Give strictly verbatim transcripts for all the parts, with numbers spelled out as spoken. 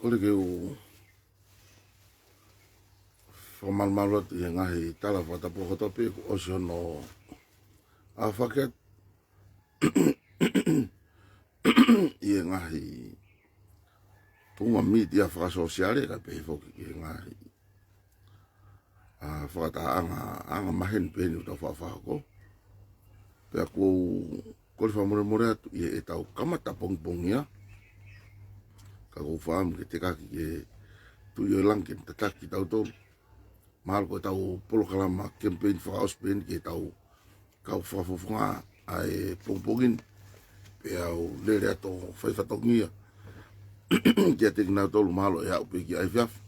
Kole ke u fakamalumalu atu ʻi he ngaahi tala fakatapu kotoa pē kuo ʻosi hono ʻaofaki atu ʻi he ngaahi tuʻunga mītia fakasōsiale kae pehē foki ki he ngaahi ʻa, fakataʻanga, anga maheni pē ʻeni ʻoku tau faʻa fakahoko. Pea ʻoku ou kole fakamolemole atu ʻi heʻetau kamata pongipongia. Ka ʻoku ou fakaʻamu ke tekaki ke tuʻu ʻi langi ke tataki kitautolu. Mahalo ko ʻetau polokalama kemipeini fakaʻosi pē ʻeni ke tau kau fakafofonga ʻa e pongipongi ni. Pea u lele atu ʻo fai fatongia kiate kinautolu mahalo ʻe aʻu pē ki ʻaefiafi.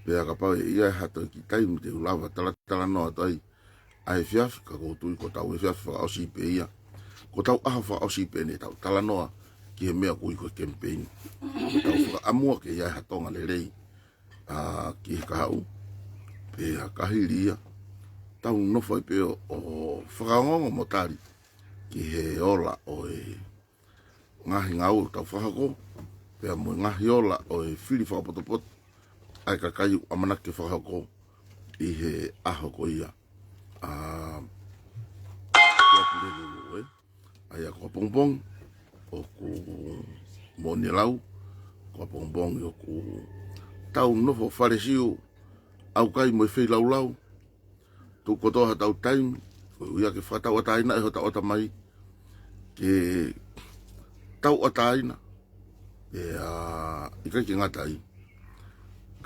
Pea kapau ʻe ʻi ai ha toe kiʻi taimi te u lava talatalanoa atu ai ʻaefiafi, ka ʻoku ou tui ko ʻetau efiafi fakaʻosi pē ia. Ko ʻetau ʻaho fakaʻosi pē ʻeni ʻetau talanoa ki he meʻa ʻoku ui ko e kemipeini. Ko ʻetau fakaʻamu ke ʻi ai ha Tonga lelei ʻa, ki he kahaʻu, pea ka hili ia, tau nofo ai pē ʻo, ʻo fakaongoongo mo tali ki he ola ʻo e ngaahi ngāue ʻoku tau fakahoko, pea mo e ngaahi ola ʻo e fili fakapotopoto ʻa e kakai ʻoku ʻamanaki ke fakahoko ʻi he ʻaho ko ia. ʻA, ko ʻApeleli ua, ē? ʻA ia ko ʻapongipongi ʻoku moʻoni e lau, ko ʻapongipongi ʻoku tau nofo Fale Siu, ʻaukai mo e feilaulau, tuku kotoa hotau taimi, koeʻuhi ke fakatauʻatāina ʻe hotau ʻatamai, ke tauʻatāina, pea ʻikai ke ngata ai,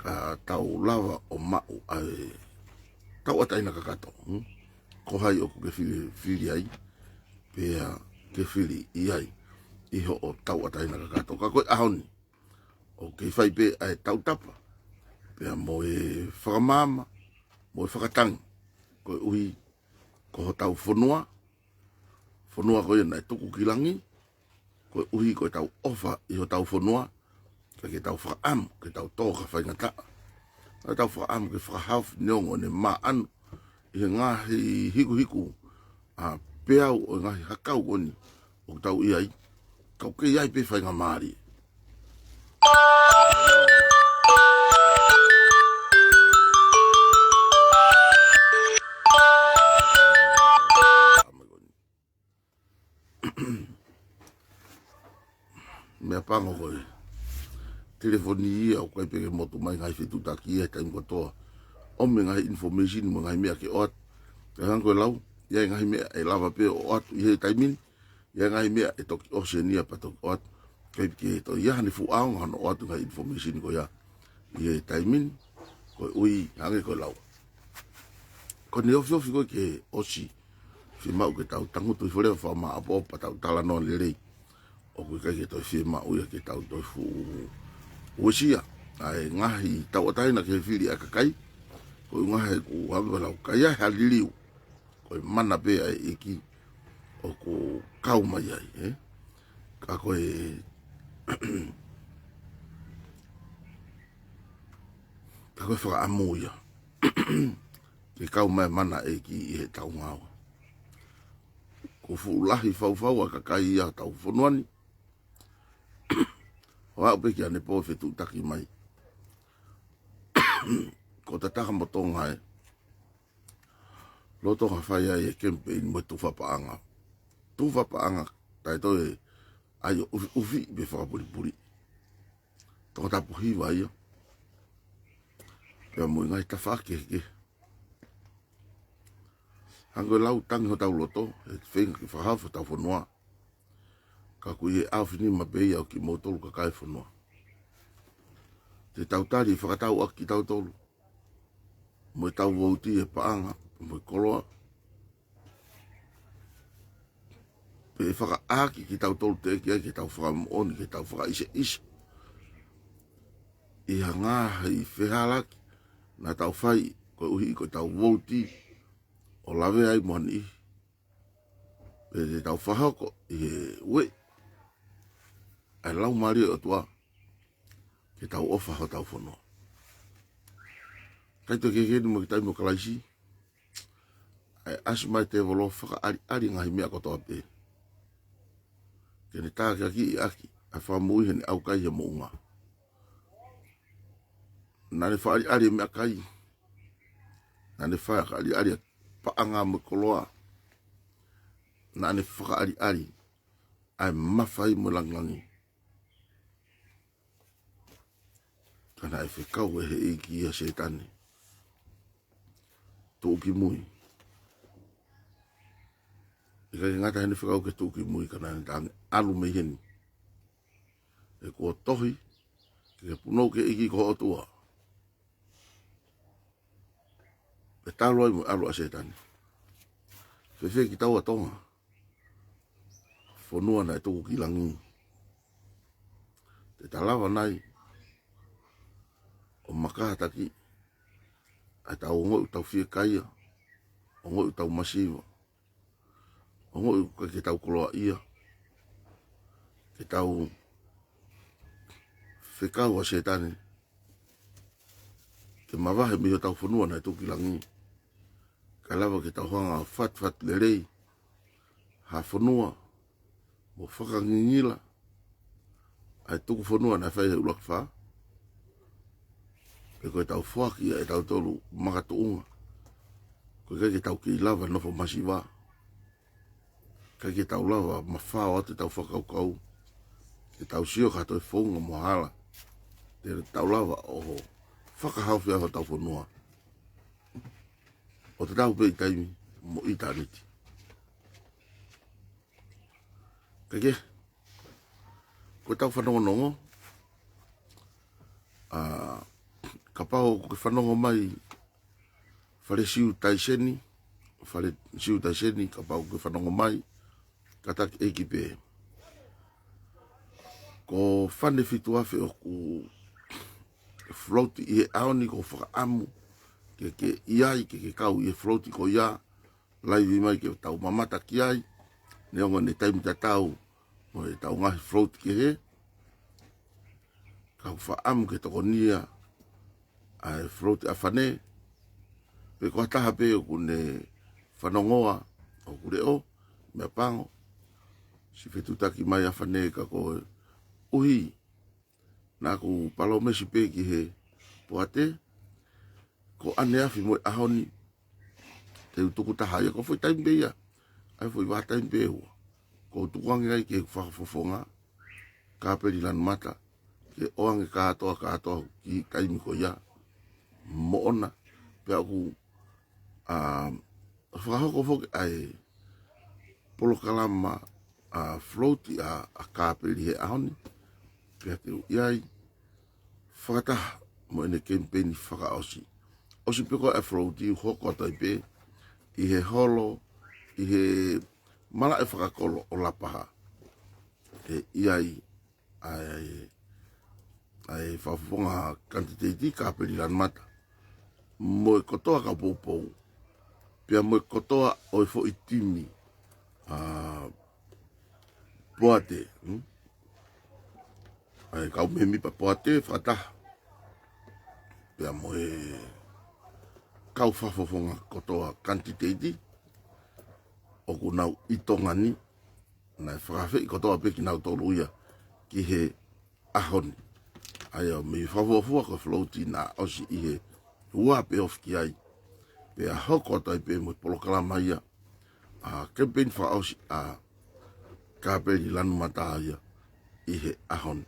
ka tau lava ʻo maʻu ʻa e tauʻatāina kakato, hmm? Ko hai ʻoku ke fili, fili ai, pea ke fili ʻi ai, ʻi hoʻo tauʻatāina kakato. Ka ko e ʻaho ni, ʻoku kei fai pē ʻa e tautapa, pea mo e fakamaama, mo e fakatangi, koeʻuhi ko hotau fonua, fonua ko ia naʻe tuku ki langi, koeʻuhi ko ʻetau ʻofa ʻi hotau fonua, ka ke tau fakaʻamu ke tau tō ka faingataʻa. Ka ke tau fakaʻamu ke fakahaofi neongo ʻene maʻanu ʻi he ngaahi hikuhiku ʻa peau ʻo e ngaahi hakau ko ʻeni ʻoku tau ʻi ai, ka ʻoku kei ʻi ai pē faingamālie. Meʻapango ko e telefoni ia ʻoku ʻikai pē ke motu mai ngaahi fetuʻutaki ia he taimi kotoa. ʻOmi e ngaahi information mo e ngaahi meʻa ke ʻoatu. Ka hangē ko e lau, ʻi ai e ngaahi meʻa ʻe lava pē ʻo ʻoatu ʻi he taimi ni, ʻi ai e ngaahi meʻa ʻe toki ʻosi ʻeni ia pea toki ʻoatu. ʻIkai ke toe ʻi ai hano fuʻu ʻaonga hono ʻoatu e ngaahi information ko ia ʻi he taimi ni, koeʻuhi hangē ko e lau. Ko ʻene ofiofi ko ē ke ʻosi, fiemaʻu ke tau tangutu hifo leva fakamāʻopoʻopo pea tau talanoa lelei. ʻOku ʻikai ke toe fiemaʻu ia ke tau toe fuʻu uesia ʻa e ngaahi tauʻatāina ki he fili ʻa e kakai. Ko e ngaahi ʻoku hangē ko e lau, ka ʻi ai ha liliu, ko e mana pē ʻa e ʻEiki ʻoku kau mai ai, ē? Ka ko e, ka ko e fakaʻamu ia ke kau mai e mana ʻa e ʻEiki ʻi heʻetau ngāue. Ko e fuʻu lahi faufau ʻa e kakai ia ʻo hotau fonua ni, ʻo aʻu pē ki ʻanepō ʻo fetuʻutaki mai. Ko Tataka mo Tonga ē, lolotonga fai ai e kemipeini mo e tufa paʻanga. Tufa paʻanga, taʻe toe ʻai ʻo ʻufiʻufi pe fakapulipuli. Tongatapu hiva ia. Pea mo e ngaahi tafaʻaki kehekehe. Hangē ko e lau, tangi hotau loto, he feinga ke fakahaofi hotau fonua. Ka ʻoku ʻi he ʻaofinima pē ia ʻo kimoutolu kakai e fonua. Te tau tali e fakatau ʻaki kitautolu. mo ʻetau vouti e paʻanga mo e koloa, pe ʻe fakaʻāki kitautolu teʻeki ai ke tau fakamoʻoni, ke tau fakaʻiseʻisa ʻi ha ngaahi fehālaaki naʻa tau fai koeʻuhi ko ʻetau vouti ʻo lavea ai mo ha niʻihi, pe te tau fakahoko ʻi he ueʻi ʻa e Laumālie ʻo e ʻOtua ke tau ʻofa hotau fonua. ʻIkai toe kehekehe ni mo e kiʻi taimi ʻo Kalaisi, ʻa e ʻasi mai e tēvolo fakaʻaliʻali e ngaahi meʻa kotoa pē ke ne tākiekina ʻaki ʻa e fakamoʻui heʻene ʻaukai he moʻunga. Naʻa ne fakaʻaliʻali e meʻakai. Naʻa ne fakaʻaliʻali e paʻanga mo e koloa. Naʻa ne fakaʻaliʻali ʻa e mafai mo e langilangi. Ka naʻe fekau ʻe he ʻEiki ʻa Sētane, tuʻu ki mui. ʻIkai ke ngata heʻene fekau ke tuʻu ki mui, ka naʻa ne talaange, ʻalu mei heni. He kuo tohi, ke ke punou ki he ʻEiki ko ho ʻOtua. Pea talu ai mo e ʻalu ʻa Sētane. Fēfē kitaua Tonga? Fonua naʻe tuku ki langi. Te ta lava nai ʻo makātaki ʻa ʻetau ongoʻi ʻoku tau fiekaia, ongoʻi ʻoku tau masiva, ongoʻi ʻoku ʻikai ke tau koloaʻia, ke tau fekau ʻa Sētane ke mavahe mei hotau fonua naʻe tuku ki langi, kae lava ke tau hanga ʻo fatufatu lelei ha fonua mo fakangingila ʻa e tuku fonua naʻe fai he ʻUluaki Fā? Pe ko ʻetau foaki ʻa ʻetautolu makatuʻunga, ko e ʻikai ke tau kei lava nofo masiva, ʻikai ke tau lava mafao atu ʻetau fakakaukau, ke tau sio ki ha toe founga mo ha hala te tau lava ʻo fakahaofi ai hotau fonua ʻo tatau pē ʻi taimi mo ʻitāniti. Kae kehe, ko ʻetau fanongonongo, ʻa, kapau ʻoku ke fanongo mai Fale Siu Taiseni, Fale Siu Taiseni, kapau ʻoku ke fanongo mai, kātaki ʻeiki pē. Ko Fane Fitu Afe ʻoku float ʻi he ʻaho ni, ko e fakaʻamu ke ke ʻi ai, ke ke kau ʻi he float ko ia, laivi mai ke tau mamata ki ai, neongo ʻene taimi tatau mo ʻetau ngaahi float kehe. Ka ʻoku fakaʻamu ke tokonia ʻa e float ʻa Fane, pe ko ha taha pē ʻoku ne fanongoa hoku leʻo, meʻapango, siʻi fetuʻutaki mai ʻa Fane. Ka koeʻuhi naʻa ku palōmesi pē ki he poate, ko ʻaneafi mo e ʻaho ni te u tuku taha ia, ko e foʻi taimi pē ia, ʻa e foʻi vahaʻa taimi pē ʻe ua, ʻoku ou tukuange ai ki he fakafofonga, Kāpeli Lanumata, ke ʻoange kātoa, kātoa ki he taimi ko ia. Moʻona, pea ʻoku, ʻa, fakahoko foki ʻa e polokalama, ʻa, float ʻa, ʻa Kāpeli he ʻaho ni, pea te u ʻi ai fakataha mo ʻene kemipeini fakaʻosi. ʻOsi pē ko ē ʻa e float, ʻoku hoko atu ai pē ʻi he holo, ʻi he malaʻe fakakolo ʻo Lapaha. ʻE ʻi ai ʻa e, ʻa e fakafofonga kanititeiti Kāpeli Lanumata mo e kotoa kau poupou, pea mo e kotoa ʻo e foʻi timi, ʻa, poate, hmm? ʻA e kau mēmipa poate fakataha, pea mo e kau fakafofonga kotoa kanititeiti ʻoku nau ʻi Tonga ni, naʻe fakaafeʻi kotoa pē kinautolu ia ki he ʻaho ni. ʻA ia mei fakafuofua ko e float naʻe ʻosi ʻi he ua pē ofi ki ai. Pea hoko atu ai pē mo e polokalama ia, ʻa, kemipeini fakaʻosi ʻa Kāpeli Lanumata ia ʻi he ʻaho ni.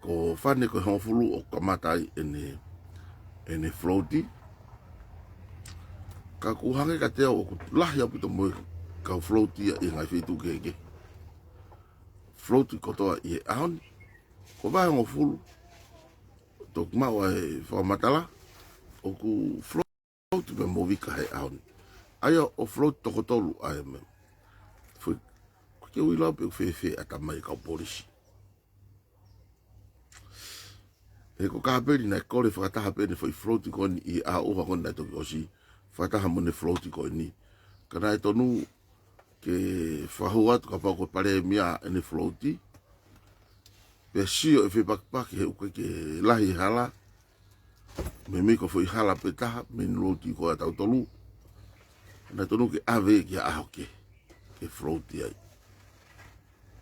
Ko Fane ko e hongofulu ʻoku kamata ai ʻene, ʻene float. Ka ʻoku hangē kiate au ʻoku lahi ʻaupito mo e kau float ia ʻi he ngaahi feituʻu kehekehe. Float kotoa ʻi he ʻaho ni, ko e vahe hongofulu, toki maʻu ʻa e fakamatala, ʻoku float float pē mo Vika he ʻaho ni. ʻA ia ʻo float toko tolu ʻa e meʻa. Foʻi, ko ke ui lau pē ʻoku fēfē ʻatamai e kau polisi. He ko Kāpeli naʻe kole fakataha pē ʻene foʻi float ko eni ʻi he ʻaho ko eni naʻe toki ʻosi. Fakataha mo ʻene float ko eni. Ka naʻe tonu ke fakahū atu kapau ko e palēmia ʻene float. Pea sio e fepakipaki he ʻoku ʻikai ke lahi e hala. Meimei ko e foʻi hala pē taha, main road ko ia ʻa tautolu. Naʻe tonu ke ʻave ki ha ʻaho kehe, ke float ai.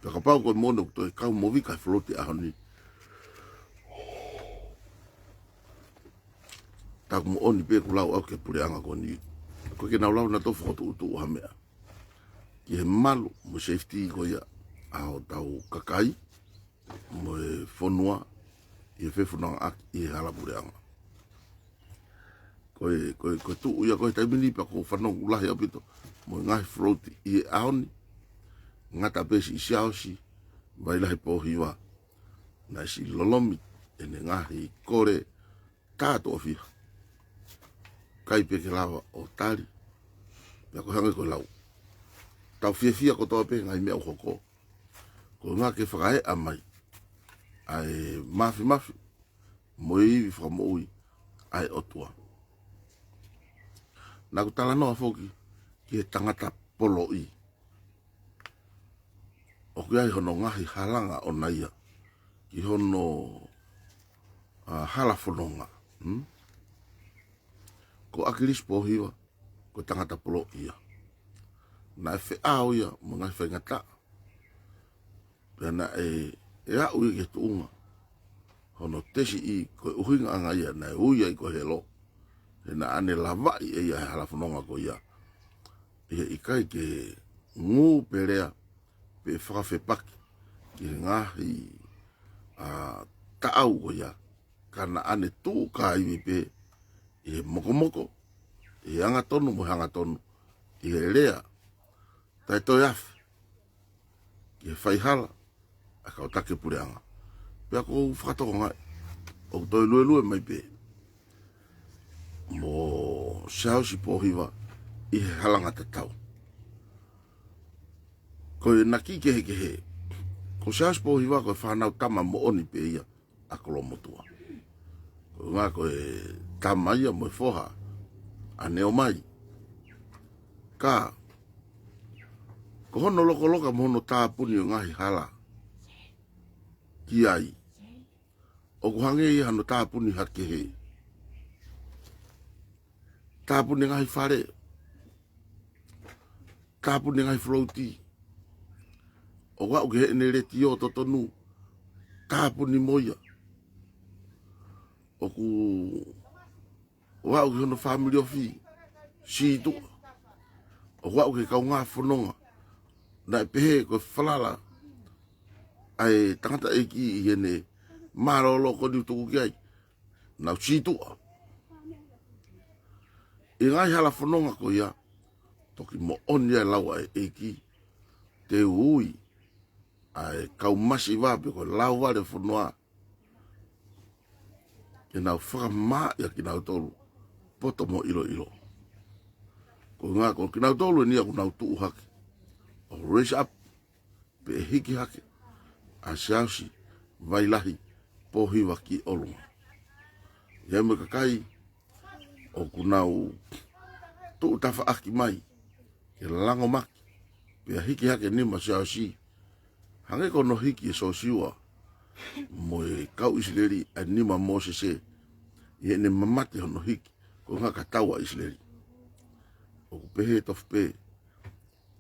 Pea kapau ko e moʻoni ʻoku toe kau mo Vika he float he ʻaho ni. Tā ko e moʻoni pē ʻoku lau ʻaʻaku ki he puleʻanga ko eni. ʻOku ʻikai ke nau lava nautolu ʻo fokotuʻutuʻu ha meʻa ki he malu mo e safety ko ia ʻa hotau kakai mo e fonua ʻi he fefonongaʻaki ʻi he hala puleʻanga. Ko e, ko e, ko e tuʻu ia ko e taimi ni pea ʻoku ou fanongo lahi ʻaupito mo e ngaahi float ʻi he ʻaho ni. Ngata pē siʻi Siaosi Vailahi Pōhiva naʻe siʻi lolomi ʻene ngaahi kole tā toʻofiha. ʻIkai pē ke lava ʻo tali. Pea ko e hangē ko e lau, tau fiefia kotoa pē he ngaahi meʻa ʻoku hoko. Ko e ʻuhinga ke fakaeʻa mai ʻa e mafimafi mo e ivi fakamoʻui ʻa e ʻOtua. Naʻa ku talanoa foki ki he tangata poloʻi. ʻOku ʻi ai hono ngaahi halanga ʻona ia ki hono, ʻa, hala fononga. Hmm? Ko ʻAkilisi Pōhiva, ko e tangata poloʻi ia. Naʻe feʻao ia mo e ngaahi faingataʻa. Pea naʻe, ʻe aʻu ia ki he tuʻunga hono tesiʻi ko e ʻuhingaʻanga ia naʻe ui ai ko e helo. He naʻa ne lavaʻi ʻe ia he hala fononga ko ia. ʻI he ʻikai ke ngū pe lea pe fakafepaki ki he ngaahi, ʻa, taʻau ko ia. Ka naʻa ne tuʻu kāivi pē ʻi he mokomoko, ʻi he angatonu mo e hangatonu, ʻi he lea taʻe toe afe ki he faihala ʻa e kau taki puleʻanga. Pea ʻoku ou fakatokangaʻi ʻoku toe luelue mai pē mo Siaosi Pōhiva ʻi he halanga tatau. Ko e naʻe kehekehe, ko Siaosi Pōhiva ko e fānau tama moʻoni pē ia ʻa Kolomotuʻa. Ko e ʻuhinga ko e tama ia mo e foha ʻa Neomai. Ka ko hono lokoloka mo hono tāpuni ʻo e ngaahi hala ki ai, ʻoku hangē ia hano tāpuni ha kehe. Tāpuni e ngaahi fale, tāpuni e ngaahi float. ʻOku aʻu ki heʻene letiō totonu, tāpuni mo ia. ʻOku, ʻoku aʻu ki hono fāmili ofi, sītuʻa. ʻOku aʻu ki he kaungā fononga. Naʻe pehē ko e falala ʻa e tangataʻeiki ʻi heʻene mālōlō ko eni ʻoku tuku ki ai. Nau sītuʻa. ʻI he ngaahi hala fononga ko ia, toki moʻoni ʻa e lau ʻa e ʻEiki, te u ui ʻa e kau masiva pe ko e lauvale fonua ke nau fakamāʻi ʻa kinautolu poto mo ʻiloʻilo. Ko e ʻuhinga ko kinautolu eni ʻoku nau tuʻu hake ʻo raise up pe ʻe hiki hake ʻa Siaosi Vailahi Pōhiva ki ʻolunga. ʻI ai mo e kakai ʻoku nau tuʻu tafaʻaki mai ke langomaki pea hiki hake nima Siaosi. Hangē ko hono hiki ʻe Siosiua mo e kau ʻIsileli ʻa e nima ʻo Mōsese ʻi heʻene mamate hono hiki ko e ʻuhinga ka tau ʻa ʻIsileli. ʻOku pehē tofu pē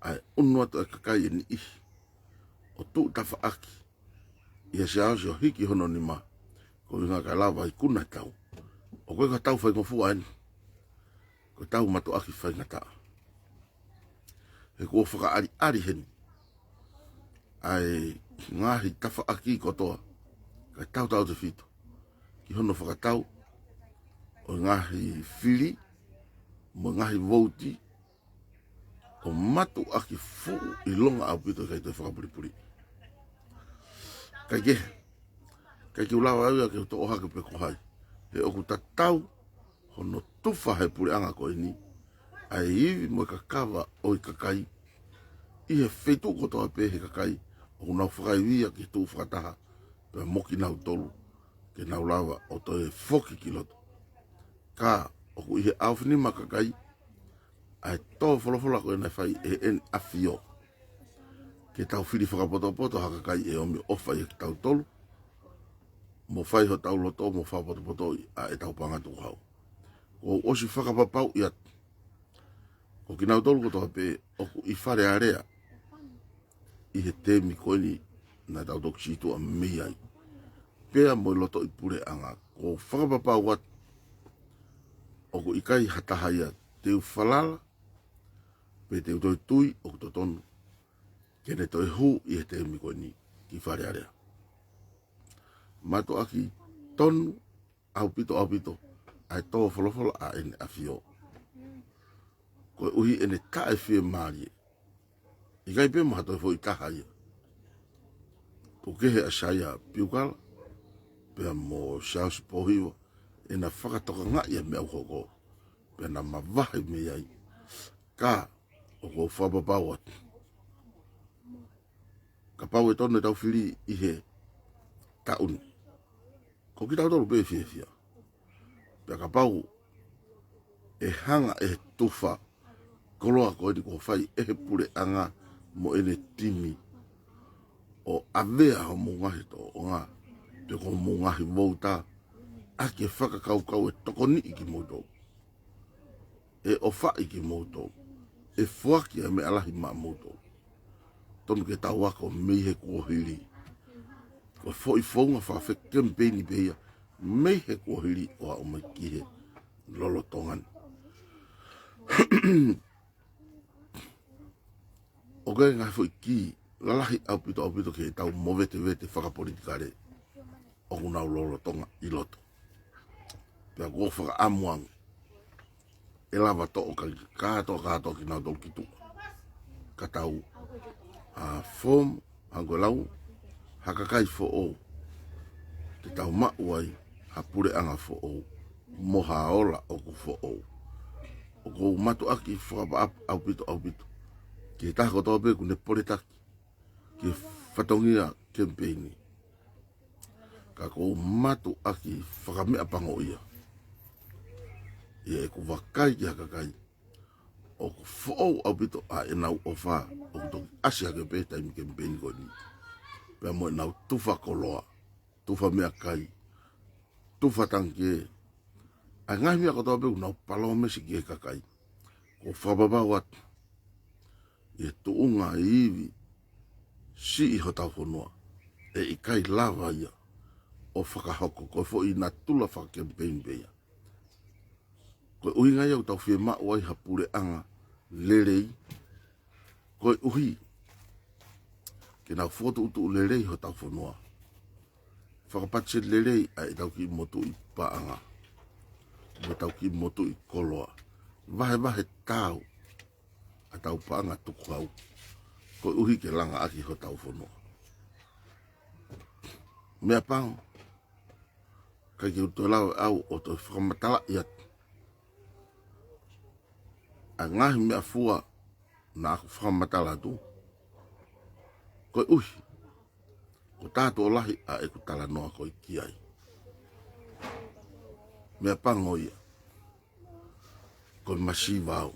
ʻa e ʻunu atu ʻa e kakai ʻe niʻihi ʻo tuʻu tafaʻaki ʻia Siaosi ʻo hiki hono nima, ko e ʻuhinga ka lava ʻo ikuna e tau. ʻOku ʻikai ko ha tau faingofua eni. Ko e tau mātuʻaki faingataʻa. He kuo fakaʻaliʻali heni ʻa e ngaahi tafaʻaki kotoa, kae tautautefito ki hono fakatau ʻo e ngaahi fili mo e ngaahi vouti ʻo mātuʻaki fuʻu ʻilonga ʻaupito ʻikai toe fakapulipuli. Kae kehe, ʻikai ke u lava au ia ke u toʻo hake pe ko hai. He ʻoku tatau hono tufa he puleʻanga ko eni ʻa e ivi mo e kakava ʻo e kakai ʻi he feituʻu kotoa pē he kakai, ʻoku nau fakaivia ki he tuʻu fakataha pea mo kinautolu ke nau lava ʻo toe foki ki loto. Ka ʻoku ʻi he ʻaofinima kakai ʻa e tō folofola ko ē naʻe fai ʻe ʻEne ʻAfio ke tau fili fakapotopoto ha kakai ʻe ʻomi ʻofa ʻia kitautolu, mo fai hotau loto mo fakapotopotoʻi ʻa ʻetau paʻanga tukuhau. Kuo u ʻosi fakapapauʻi atu ko kinautolu kotoa pē ʻoku ʻi Fale Alea ʻi he temi ko eni naʻa tau toki situʻa mei ai, pea mo e lotoʻi puleʻanga. Kuo u fakapapau atu ʻoku ʻikai ha taha ia te u falala pe te u toe tui ʻoku totonu ke ne toe hū ʻi he temi ko eni ki Fale Alea. Mātuʻaki tonu ʻaupito, ʻaupito ʻa e tō folofola ʻa ʻEne ʻAfio. Koeʻuhi ʻene taʻefiemālie, ʻikai pē mo ha toe foʻi taha ia. Kuo kehe ʻa Saia Piukala pea mo Siaosi Pōhiva ʻena fakatokangaʻi ʻa e meʻa ʻoku hoko, pea na mavahe mei ai. Ka ʻoku ou fakapapau atu, kapau ʻe tonu ʻetau fili ʻi he taʻu ni, ko kitautolu pē ʻe fiefia. Pea kapau ʻe hanga ʻe he tufa koloa ko eni kuo fai ʻe he puleʻanga mo ʻene timi ʻo ʻavea homou ngaahi tōʻonga pe ko homou ngaahi vouta ʻaki e fakakaukau ʻe tokoniʻi kimoutolu, ʻe ʻofaʻi kimoutolu, ʻe foaki ʻa e meʻa lahi maʻamoutolu, tonu ke tau ako mei he kuohili. Ko e foʻi founga fakafekemipeini pē ia mei he kuohili ʻo aʻu mai ki he lolotonga ni. ʻOku ʻi ai e ngaahi foʻi kī lalahi ʻaupito, ʻaupito ki heʻetau movetevete fakapolitikale ʻoku nau lolotonga ʻi loto. Pea ʻoku ou fakaʻamu ange ʻe lava toʻo kātoa, kātoa kinautolu ki tuʻa, ka tau, ʻa, form, hangē ko e lau, ha kakai foʻou, ke tau maʻu ai ha puleʻanga foʻou mo ha ola ʻoku foʻou. ʻOku ou mātuʻaki fakaʻapaʻapa ʻaupito, ʻaupito ki he taha kotoa pē ʻoku ne poletaki ki he fatongia kemipeini. Ka ʻoku ou mātuʻaki fakameʻapangoʻia ʻi heʻeku vakai ki ha kakai ʻoku foʻou ʻaupito ʻa ʻenau ʻofa, ʻoku toki ʻasi hake pē he taimi kemipeini ko eni, pea mo ʻenau tufa koloa, tufa meʻakai, tufa tangikē, ʻa e ngaahi meʻa kotoa pē ʻoku nau palōmesi ki he kakai. ʻOku ou fakapapau atu ʻi he tuʻunga ivi siʻi hotau fonua, ʻe ʻikai lava ia ʻo fakahoko, ko e foʻi natula fakakemipeini pē ia. Ko e ʻuhinga ia ʻoku tau fiemaʻu ai ha puleʻanga lelei, koeʻuhi ke nau fokotuʻutuʻu lelei hotau fonua, fakapatiseti lelei ʻa ʻetau kiʻi motuʻi paʻanga mo ʻetau kiʻi motuʻi koloa, vahevahe taau ʻa ʻetau paʻanga tukuhau, koeʻuhi ke langa ʻaki hotau fonua. Meʻapango, ʻikai ke u toe lava ʻe au ʻo toe fakamatalaʻi atu ʻa e ngaahi meʻafua naʻa ku fakamatala atu, koeʻuhi ko e tātuʻo lahi ʻa ʻeku talanoa ko ē ki ai. Meʻapango ia, ko e masiva au,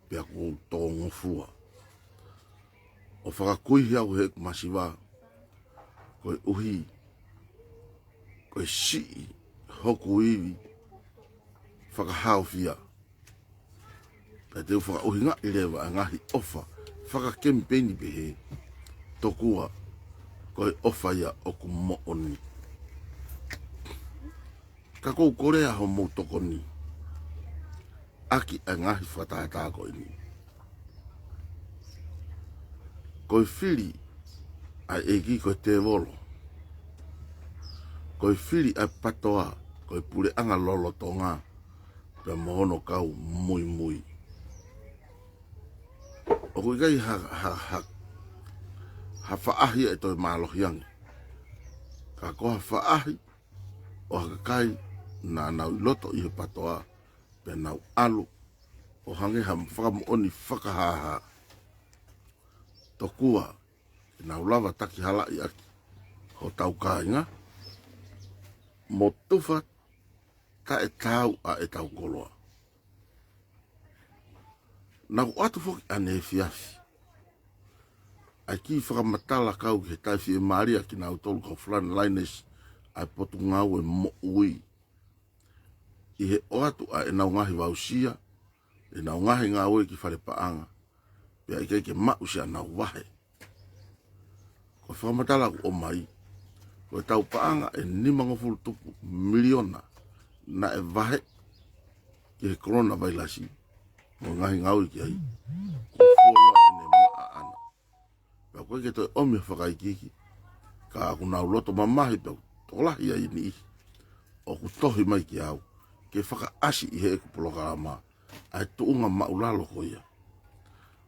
pea ʻoku ou tōngofua ʻo fakakuihi au heʻeku masiva, koeʻuhi ko e siʻi hoku ivi fakahaofia. Pea te u fakaʻuhingaʻi leva ʻa e ngaahi ʻofa fakakemipeini pehē, tokua ko e ʻofa ia ʻoku moʻoni. Ka ʻoku ou kolea homou tokoni ʻaki ʻa e ngaahi fakatātā ko eni. Ko e fili ʻa e ʻEiki ko e tēvolo. Ko e fili ʻa e PATOA, ko e puleʻanga lolotonga, pea mo hono kau muimui. ʻOku ʻikai ha, ha, ha, ha faʻahi ʻe toe mālohi ange, ka ko ha faʻahi ʻo ha kakai naʻa nau ʻi loto ʻi he PATOA, pea nau ʻalu ʻo hangē ha fakamoʻoni fakahāhā. Tokua ke nau lava takihalaʻi ʻaki hotau kāinga mo tufa taʻetaau ʻa ʻetau koloa. Naʻa ku ʻoatu foki ʻaneefiafi ʻa e kiʻi fakamatala kau ki he taʻefiemālie ʻa kinautolu kau frontliners ʻa e Potungāue Moʻui ʻi he ʻoatu ʻa ʻenau ngaahi voucher, ʻenau ngaahi ngāue ki fale paʻanga, pea ʻikai ke maʻu siʻanau vahe. Ko e fakamatala ʻoku ʻomai, ko ʻetau paʻanga ʻe nimangofulu tupu miliona naʻe vahe ki he coronavirus mo e ngaahi ngāue ki ai, kuo fuoloa ʻene maʻa ʻana. Pea ʻoku ʻikai ke toe ʻomi ha fakaikiiki, ka ʻoku nau loto mamahi pea ʻoku tokolahi ai e niʻihi ʻoku tohi mai kiate au ke fakaʻasi ʻi heʻeku polokalama ʻa e tuʻunga māʻulalo ko ia.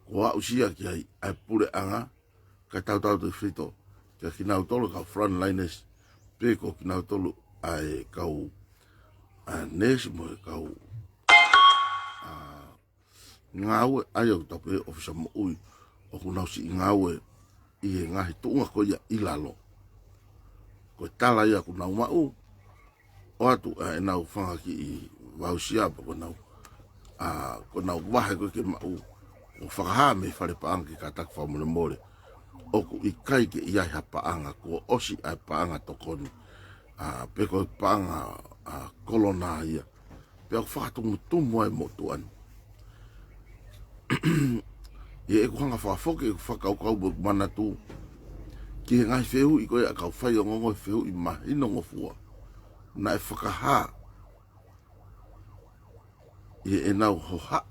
Kuo aʻusia ki ai ʻa e puleʻanga, kae tautautefito kia kinautolu kau frontliners, pe ko kinautolu ʻa e kau, ʻa e neesi mo e kau, ʻa, ngāue ʻa ia ʻoku tau pehē ʻōfisa moʻui, ʻoku nau siʻi ngāue ʻi he ngaahi tuʻunga ko ia ʻi lalo. Ko e tala ia ʻoku nau maʻu, ʻoatu ʻa ʻenau fanga kiʻi voucher pe ko ʻenau, ʻa, ko ʻenau vahe ko ē ke maʻu, ʻo fakahā mei fale paʻanga ke kātaki fakamolemole. ʻOku ʻikai ke ʻi ai ha paʻanga, kuo ʻosi ʻa e paʻanga tokoni, ʻa, pe ko e paʻanga, ʻa, kolona ia. Pea ʻoku fakatumutumu ai e motuʻa ni. ʻI heʻeku hanga fakafoki ʻeku fakakaukau mo ʻeku manatu ki he ngaahi fehuʻi ko ia ʻa e kau faiongoongo, he fehuʻi mahinongofua naʻe fakahā ʻi heʻenau hohaʻa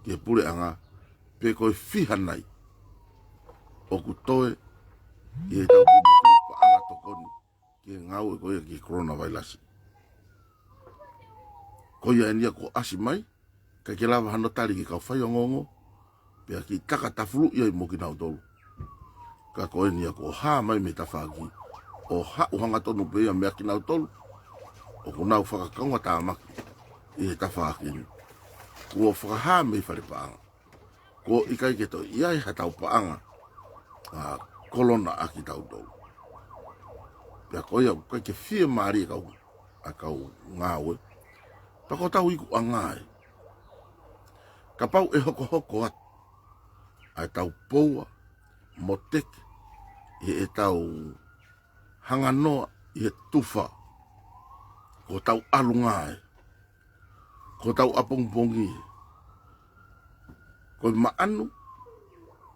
ki he puleʻanga, pe ko e fiha nai ʻoku toe ʻi heʻetau kiʻi motuʻa paʻanga tokoni ki he ngāue ko ia ki he coronavirus. Ko ia eni ia kuo ʻasi mai, ʻikai ke lava hano tali ki he kau faiongoongo, pea kiʻi taka tafuluʻi ai mo kinautolu. Ka ko eni ia kuo hā mai mei tafaʻaki, ʻo haʻu hangatonu pē ia meia kinautolu ʻoku nau fakakaungatāmaki ʻi he tafaʻaki ni. Kuo fakahā mei fale paʻanga kuo ʻikai ke toe ʻi ai haʻatau paʻanga, ʻa, kolona ʻa kitautolu. Pea ko ia ʻoku ʻikai ke fiemālie kau, ʻa e kau ngāue. Pea ko hotau ikuʻanga ē, kapau ʻe hokohoko atu ʻa ʻetau poua mo teke ʻi heʻetau hanganoa ʻi he tufa, ko hotau ʻalunga ē, ko hotau ʻapongipongi ē, ko e maʻanu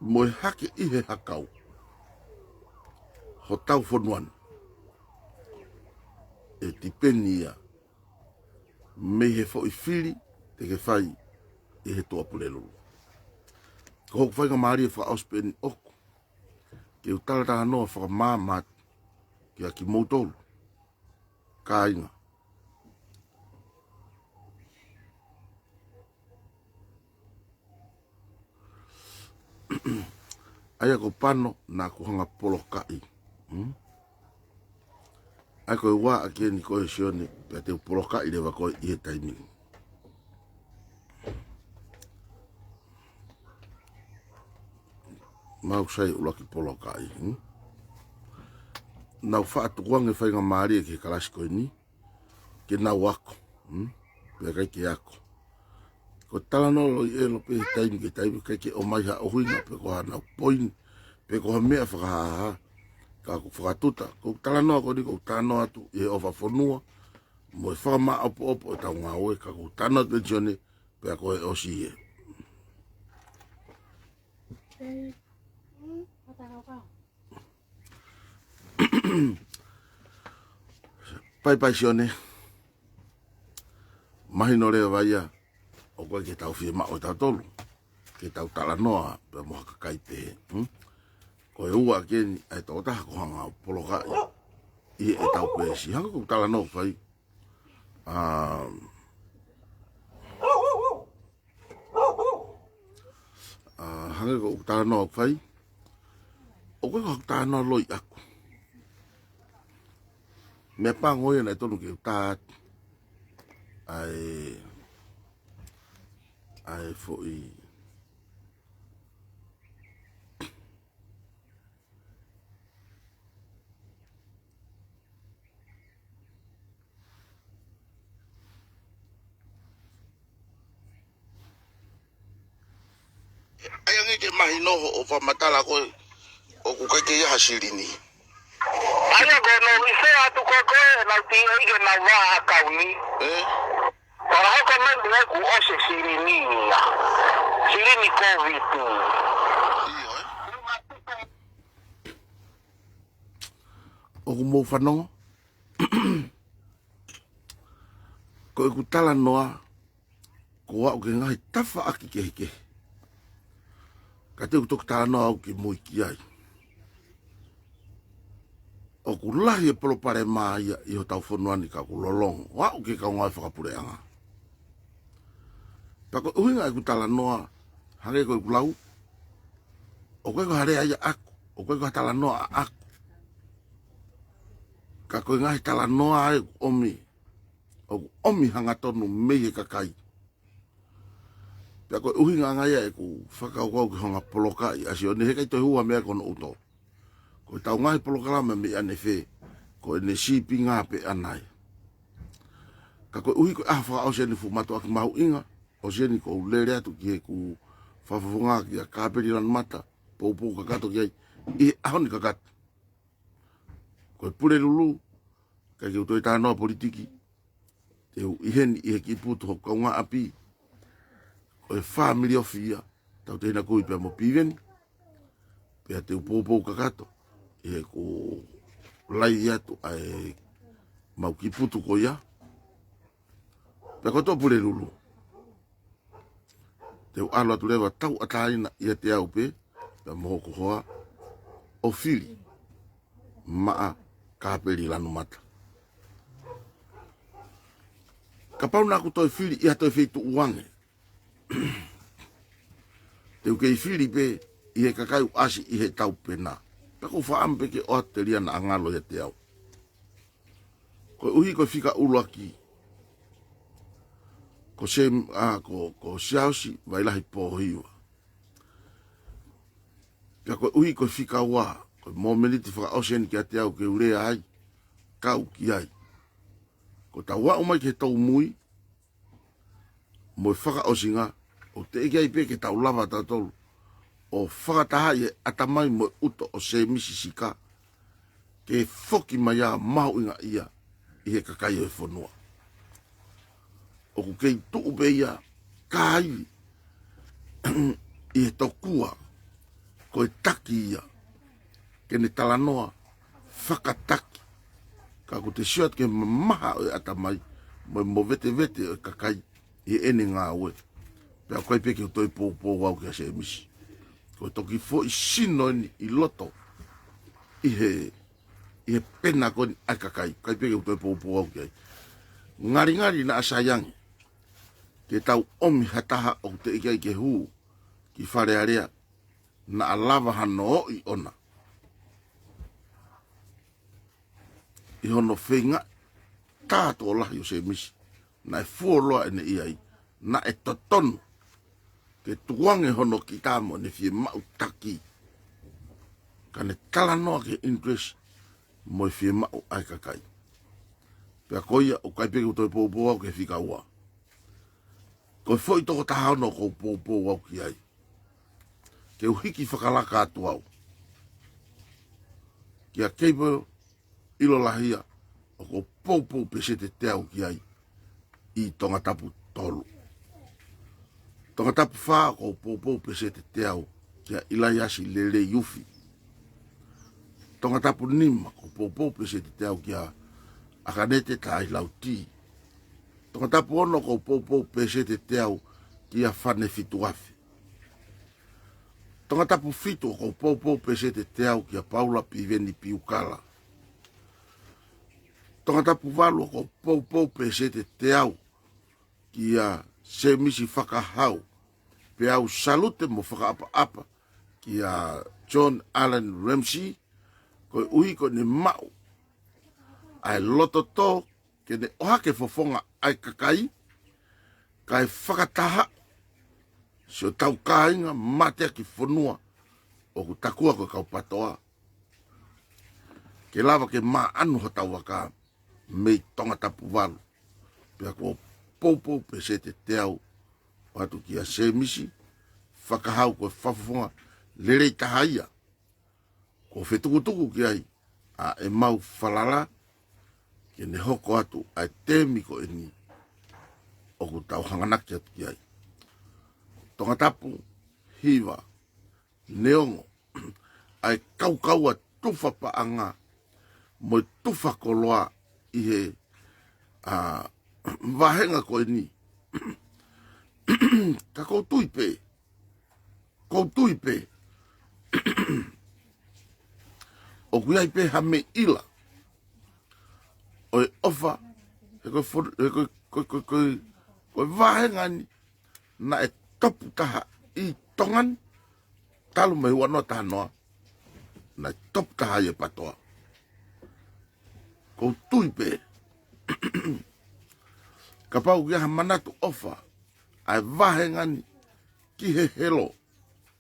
mo e hake ʻi he hakau hotau fonua ni, ʻe tipeni ia mei he foʻi fili te ke fai ʻi he Tuʻapulelulu. Ko hoku faingamālie fakaʻosi pē eni ʻoku ke u talatalanoa fakamaama atu kia kimoutolu kāinga. ʻA ia ko Pano naʻa ku hanga polokaʻi. Hmm? ʻA ia ko e ua ʻaki eni ko ē Sione, pea te u polokaʻi leva koe ʻi he taimi ni. Mau sai ʻuluaki polokaʻi, hmm? Nau faʻa tukuange faingamālie ki he kalasi ko eni ke nau ako, hmm? Pea ʻikai ke ako. Ko e talanoa loi ʻelo pē he taimi ki he taimi, ʻikai ke ʻomai ha ʻuhinga pe ko hanau poini pe ko ha meʻa fakahāhā. Ka ʻoku fakatuʻuta, ko e talanoa ko eni ʻoku ou talanoa atu ʻi he ʻofa fonua mo e fakamāʻopoʻopo ʻetau ngāue, ka ʻoku ou talanoa atu pē Sione, pea ko e ʻosi ē. Paipai Sione, mahino leva ia ʻoku ʻikai ke tau fiemaʻu ʻe tautolu ke tau talanoa pea mo ha kakai pehē, hmm? Ko e ua ʻaki eni ʻa e tokotaha ʻoku ou hanga polokaʻi ʻi heʻetau peesi. Hangē ko ʻeku talanoa ʻoku fai, um, ʻA, hangē ko ʻeku talanoa ʻoku fai, ʻoku ʻikai ko haku talanoa loi ʻaku. Meʻapango ia naʻe tonu ke u tā atu ʻa e ʻa e foʻi ʻAi ange ke mahino hoʻo fakamatala ko ē ʻoku ʻikai ke ʻi ai ha silini. ʻAi ange ke nau ʻi fē atu ko ē ko ē, nau tīʻoi ke nau vā ʻakauni. Ē? Ora hoko mai mei ai kuo ʻosi e silini ia. Silini Covid. ʻIo, ē? ʻOku mou fanongo? Ko ʻeku talanoa, ko au ki he ngaahi tafaʻaki kehekehe. Ka te u toki talanoa au kimui ki ai. ʻOku lahi e palopalema ia ʻi hotau fonua ni ka ʻoku lolotonga ʻo aʻu ki he kau ngāue fakapuleʻanga. Pea ko e ʻuhinga ʻeku talanoa, hangē ko ʻeku lau, ʻoku ʻikai ko ha lea ia ʻaʻaku, ʻoku ʻikai ko ha talanoa ʻaʻaku. Ka ko e ngaahi talanoa ʻoku ʻomi, ʻoku ʻomi hangatonu mei he kakai. Pea ko e ʻuhinga ange ia ʻeku fakakaukau ki he anga polokaʻi ʻa Sione, he ʻikai toe hū ha meʻa ko hono ʻuto. Ko ʻetau ngaahi polokalama mei ʻanefē, ko ʻene sīpinga pē ʻanai. Ka koeʻuhi ko e ʻaho fakaʻosi eni fuʻu mātuʻaki mahuʻinga, ʻosi eni ʻoku ou lele atu ki heʻeku fakafofonga kia Kāpeli Lanumata, poupou kakato ki ai, ʻi he ʻaho ni kakato. Ko e Pulelulu, ʻikai ke u toe talanoa politiki, te u ʻi heni ʻi he kiʻi putu hoku kaungāʻapi, ko e fāmili ofi ia, Tautehina Kui pea mo Piveni, pea te u poupou kakato, ʻi heʻeku laivi atu ʻa e mau kiʻi putu ko ia, pea ko e Pulelulu. Te u ʻalu atu leva tauʻatāina ʻiate au pē, pea mo hoku hoa, ʻo fili maʻa Kāpeli Lanumata. Kapau naʻa ku toe fili ʻi ha toe feituʻu ange, te u kei fili pē ʻi he kakai ʻoku ʻasi ʻi he taupena. Pea ʻoku ou fakaʻamu pē ke ʻoatu telia naʻa ngalo ʻiate au. Koeʻuhi ko e fika ʻuluaki, ko Sem-, ʻa, ko, ko Siaosi Vailahi Pōhiva. Pea koeʻuhi ko e fika ua, ko e mōmeniti fakaʻosi eni kiate au ke u lea ai, kau ki ai. Ko ʻetau aʻu mai ki he toumui, mo e fakaʻosinga, ʻoku teʻeki ai pē ke tau lava tautolu ʻo fakatahaʻi e ʻatamai mo e ʻuto ʻo Sēmisi Sika, ke foki mai ʻo mahuʻingaʻia ʻi he kakai ʻo e fonua. ʻOku kei tuʻu pē ia kāivi ʻi he tokua, ko e taki ia, ke ne talanoa fakataki. Ka ʻoku te sio atu ki he mamaha ʻo e ʻatamai, mo e movetevete ʻo e kakai ʻi heʻene ngāue. Pea ʻoku ʻikai pē ke u toe poupou au kia Sēmisi. Ko e toki foʻi sino eni ʻi loto, ʻi he, ʻi he pena ko eni ʻa e kakai, ʻikai pē ke u toe poupou au ki ai. Ngalingali naʻa sai ange ke tau ʻomi ha taha ʻoku teʻeki ai ke hū ki Fale Alea, naʻa lava hano ʻoʻona. ʻI hono feinga tā tokolahi ʻo Sēmisi, naʻe fuoloa ʻene ʻi ai, naʻe totonu ke tukuange hono kita mo ʻene fiemaʻu taki, ka ne talanoa ki he interest mo e fiemaʻu ʻa e kakai. Pea ko ia ʻoku ʻikai pē ke u toe poupou au ki he fika ua. Ko e foʻi toko taha ono ʻoku ou poupou au ki ai, ke u hiki fakalaka atu au kia Gabriel ʻIlolahia, ʻoku ou poupou peseti teau ki ai ʻi Tongatapu tolu. Tongatapu fā, ʻoku ou poupou peseti teau kia ʻIlaiasi Lelei Ufi. Tongatapu nima, ʻoku ou poupou peseti teau kia ʻAkanete Taʻailauti. Tongatapu ono, ʻoku ou poupou peseti teau kia Fane Fituafe. Tongatapu fitu, ʻoku ou poupou peseti teau kia Paula Piveni Piukala. Tongatapu valu, ʻoku ou poupou peseti teau kia Sēmisi Fakahau. Pea u salute mo fakaʻapaʻapa kia John Allan Ramsay, koeʻuhi ko ʻene maʻu ʻa e loto tō ke ne ʻohake fofonga ʻa e kakai, kae fakataha siʻotau kāinga mateaki fonua ʻoku takua ko e kau PATOA, ke lava ke maʻanu hotau vaka mei Tongatapu valu. Pea kuo poupou pē Sētesi ʻo ʻoatu kia Sēmisi Fakahau, ko e fakafofonga lelei taha ia kuo fetukutuku ki ai ʻa ʻemau falala ke ne hoko atu ʻa e temi ko eni ʻoku tau hanganaki atu ki ai. Tongatapu hiva, neongo ʻa e kaukaua tufa paʻanga mo e tufa koloa ʻi he, ʻa, vāhenga ko eni, ka ʻoku ou tui pē, ʻoku ou tui pē ʻoku ʻi ai pē ha meʻa ʻila ʻo e ʻofa, he ko e fo-, he ko e, ko e, ko e, ko e, ko e vāhenga ni naʻe topu taha ʻi Tonga ni, talu mei he ua noa taha noa, naʻe topu taha ai e PATOA. ʻOku ou tui pē kapau ʻoku ʻi ai ha manatu ʻofa ʻa e vāhenga ni ki he helo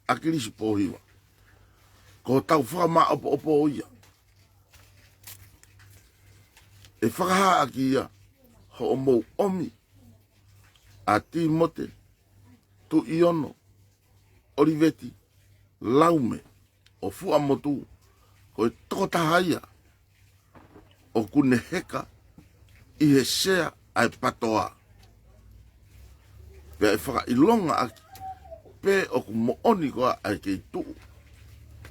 ʻa Kilisi Pōhiva, ko hotau fakamāʻopoʻopo ia. ʻE fakahā ʻaki ia hoʻomou ʻomi ʻa Tīmote Tuʻiono ʻOliveti Laume ʻo Fuaʻamotu, ko e tokotaha ia ʻoku ne heka ʻi he sea ʻa e PATOA. Pea ʻe fakaʻilonga ʻaki pe ʻoku moʻoni koā ʻa e kei tuʻu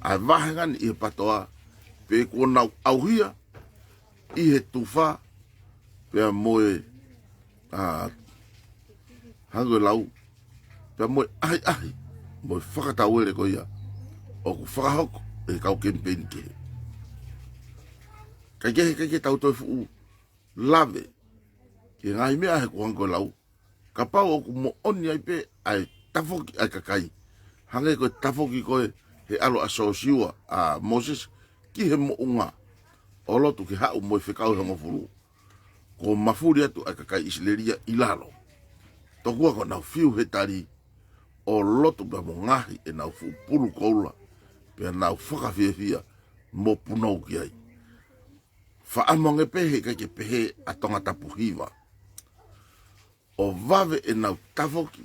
ʻa e vāhenga ni ʻi he PATOA, pe kuo nau ʻauhia ʻi he tufa, pea mo e, ʻa, hangē ko e lau, pea mo e ʻahiʻahi mo e fakatauele ko ia ʻoku fakahoko ʻe he kau kemipeini kehe. Kaikehe, kaikehe tau toe fuʻu lave ki he ngaahi meʻa he kuo hangē ko e lau, kapau ʻoku moʻoni ai pē ʻa e tafoki ʻa e kakai, hangē ko e tafoki ko ē he ʻalu ʻa Siosiua, ʻa Mōsese, ki he moʻunga ʻo lotu ke haʻu mo e fekau ʻe hongofulu, kuo mafuli atu ʻa e kakai ʻIsileli ia ʻi lalo. Tokua kuo nau fiu he tali ʻo lotu pea mo ngaohi ʻenau fuʻu pulu koula, pea nau fakafiefia mo punou ki ai. Faʻamonga pē he ʻikai ke pehē ʻa Tongatapu hiva. ʻO vave ʻenau tafoki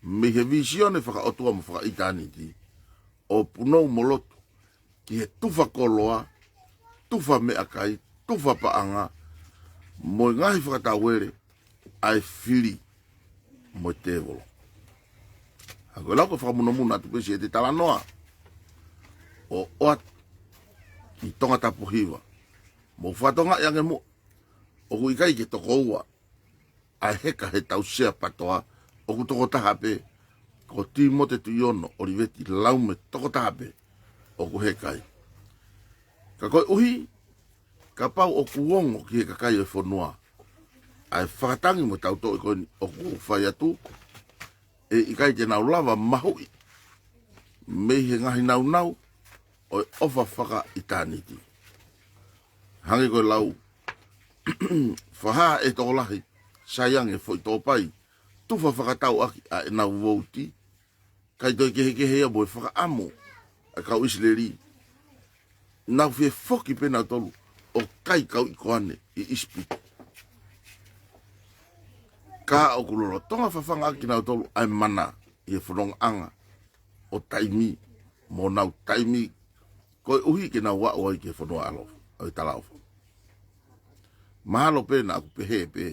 mei he vīsione fakaʻotua mo fakaʻitāniti ʻo punou mo lotu ki he tufa koloa, tufa meʻakai, tufa paʻanga, mo e ngaahi fakatauele ʻa e fili mo e tēvolo. Hangē ko e lau, ko e fakamunomuna atu pē siʻete talanoa ʻo ʻoatu ki Tongatapu hiva. Mou fakatokangaʻi ange muʻa, ʻoku ʻikai ke tokoua ʻa e heka heʻetau sea PATOA, ʻoku tokotaha pē, ko Tīmote Tuʻiono ʻOliveti Laume tokotaha pē ʻoku heka ai. Ka koeʻuhi kapau ʻoku ongo ki he kakai ʻo e fonua ʻa e fakatangi mo e tautoʻi ko eni ʻoku fai atu, ʻe ʻikai te nau lava mahuʻi mei he ngaahi naunau ʻo e ʻofa fakaʻitāniti. Hangē ko e lau, fakahā ʻe he tokolahi, sai ange foʻi tōpai, tufa fakatau ʻaki ʻa ʻenau vouti, kae toe kehekehe ia mo e fakaʻamu ʻa e kau ʻIsileli, nau fie foki pē nautolu ʻo kai kau ʻikoane ʻi ʻIsipite. Ka ʻoku lolotonga fafanga ʻaki kinautolu ʻa e mana ʻi he fonongaʻanga ʻo taimi, mo ʻenau taimi, koeʻuhi ke nau aʻu ai ki he fonua ʻaloʻofa, ʻo e talaʻofa. Mahalo pē naʻa ku pehē pē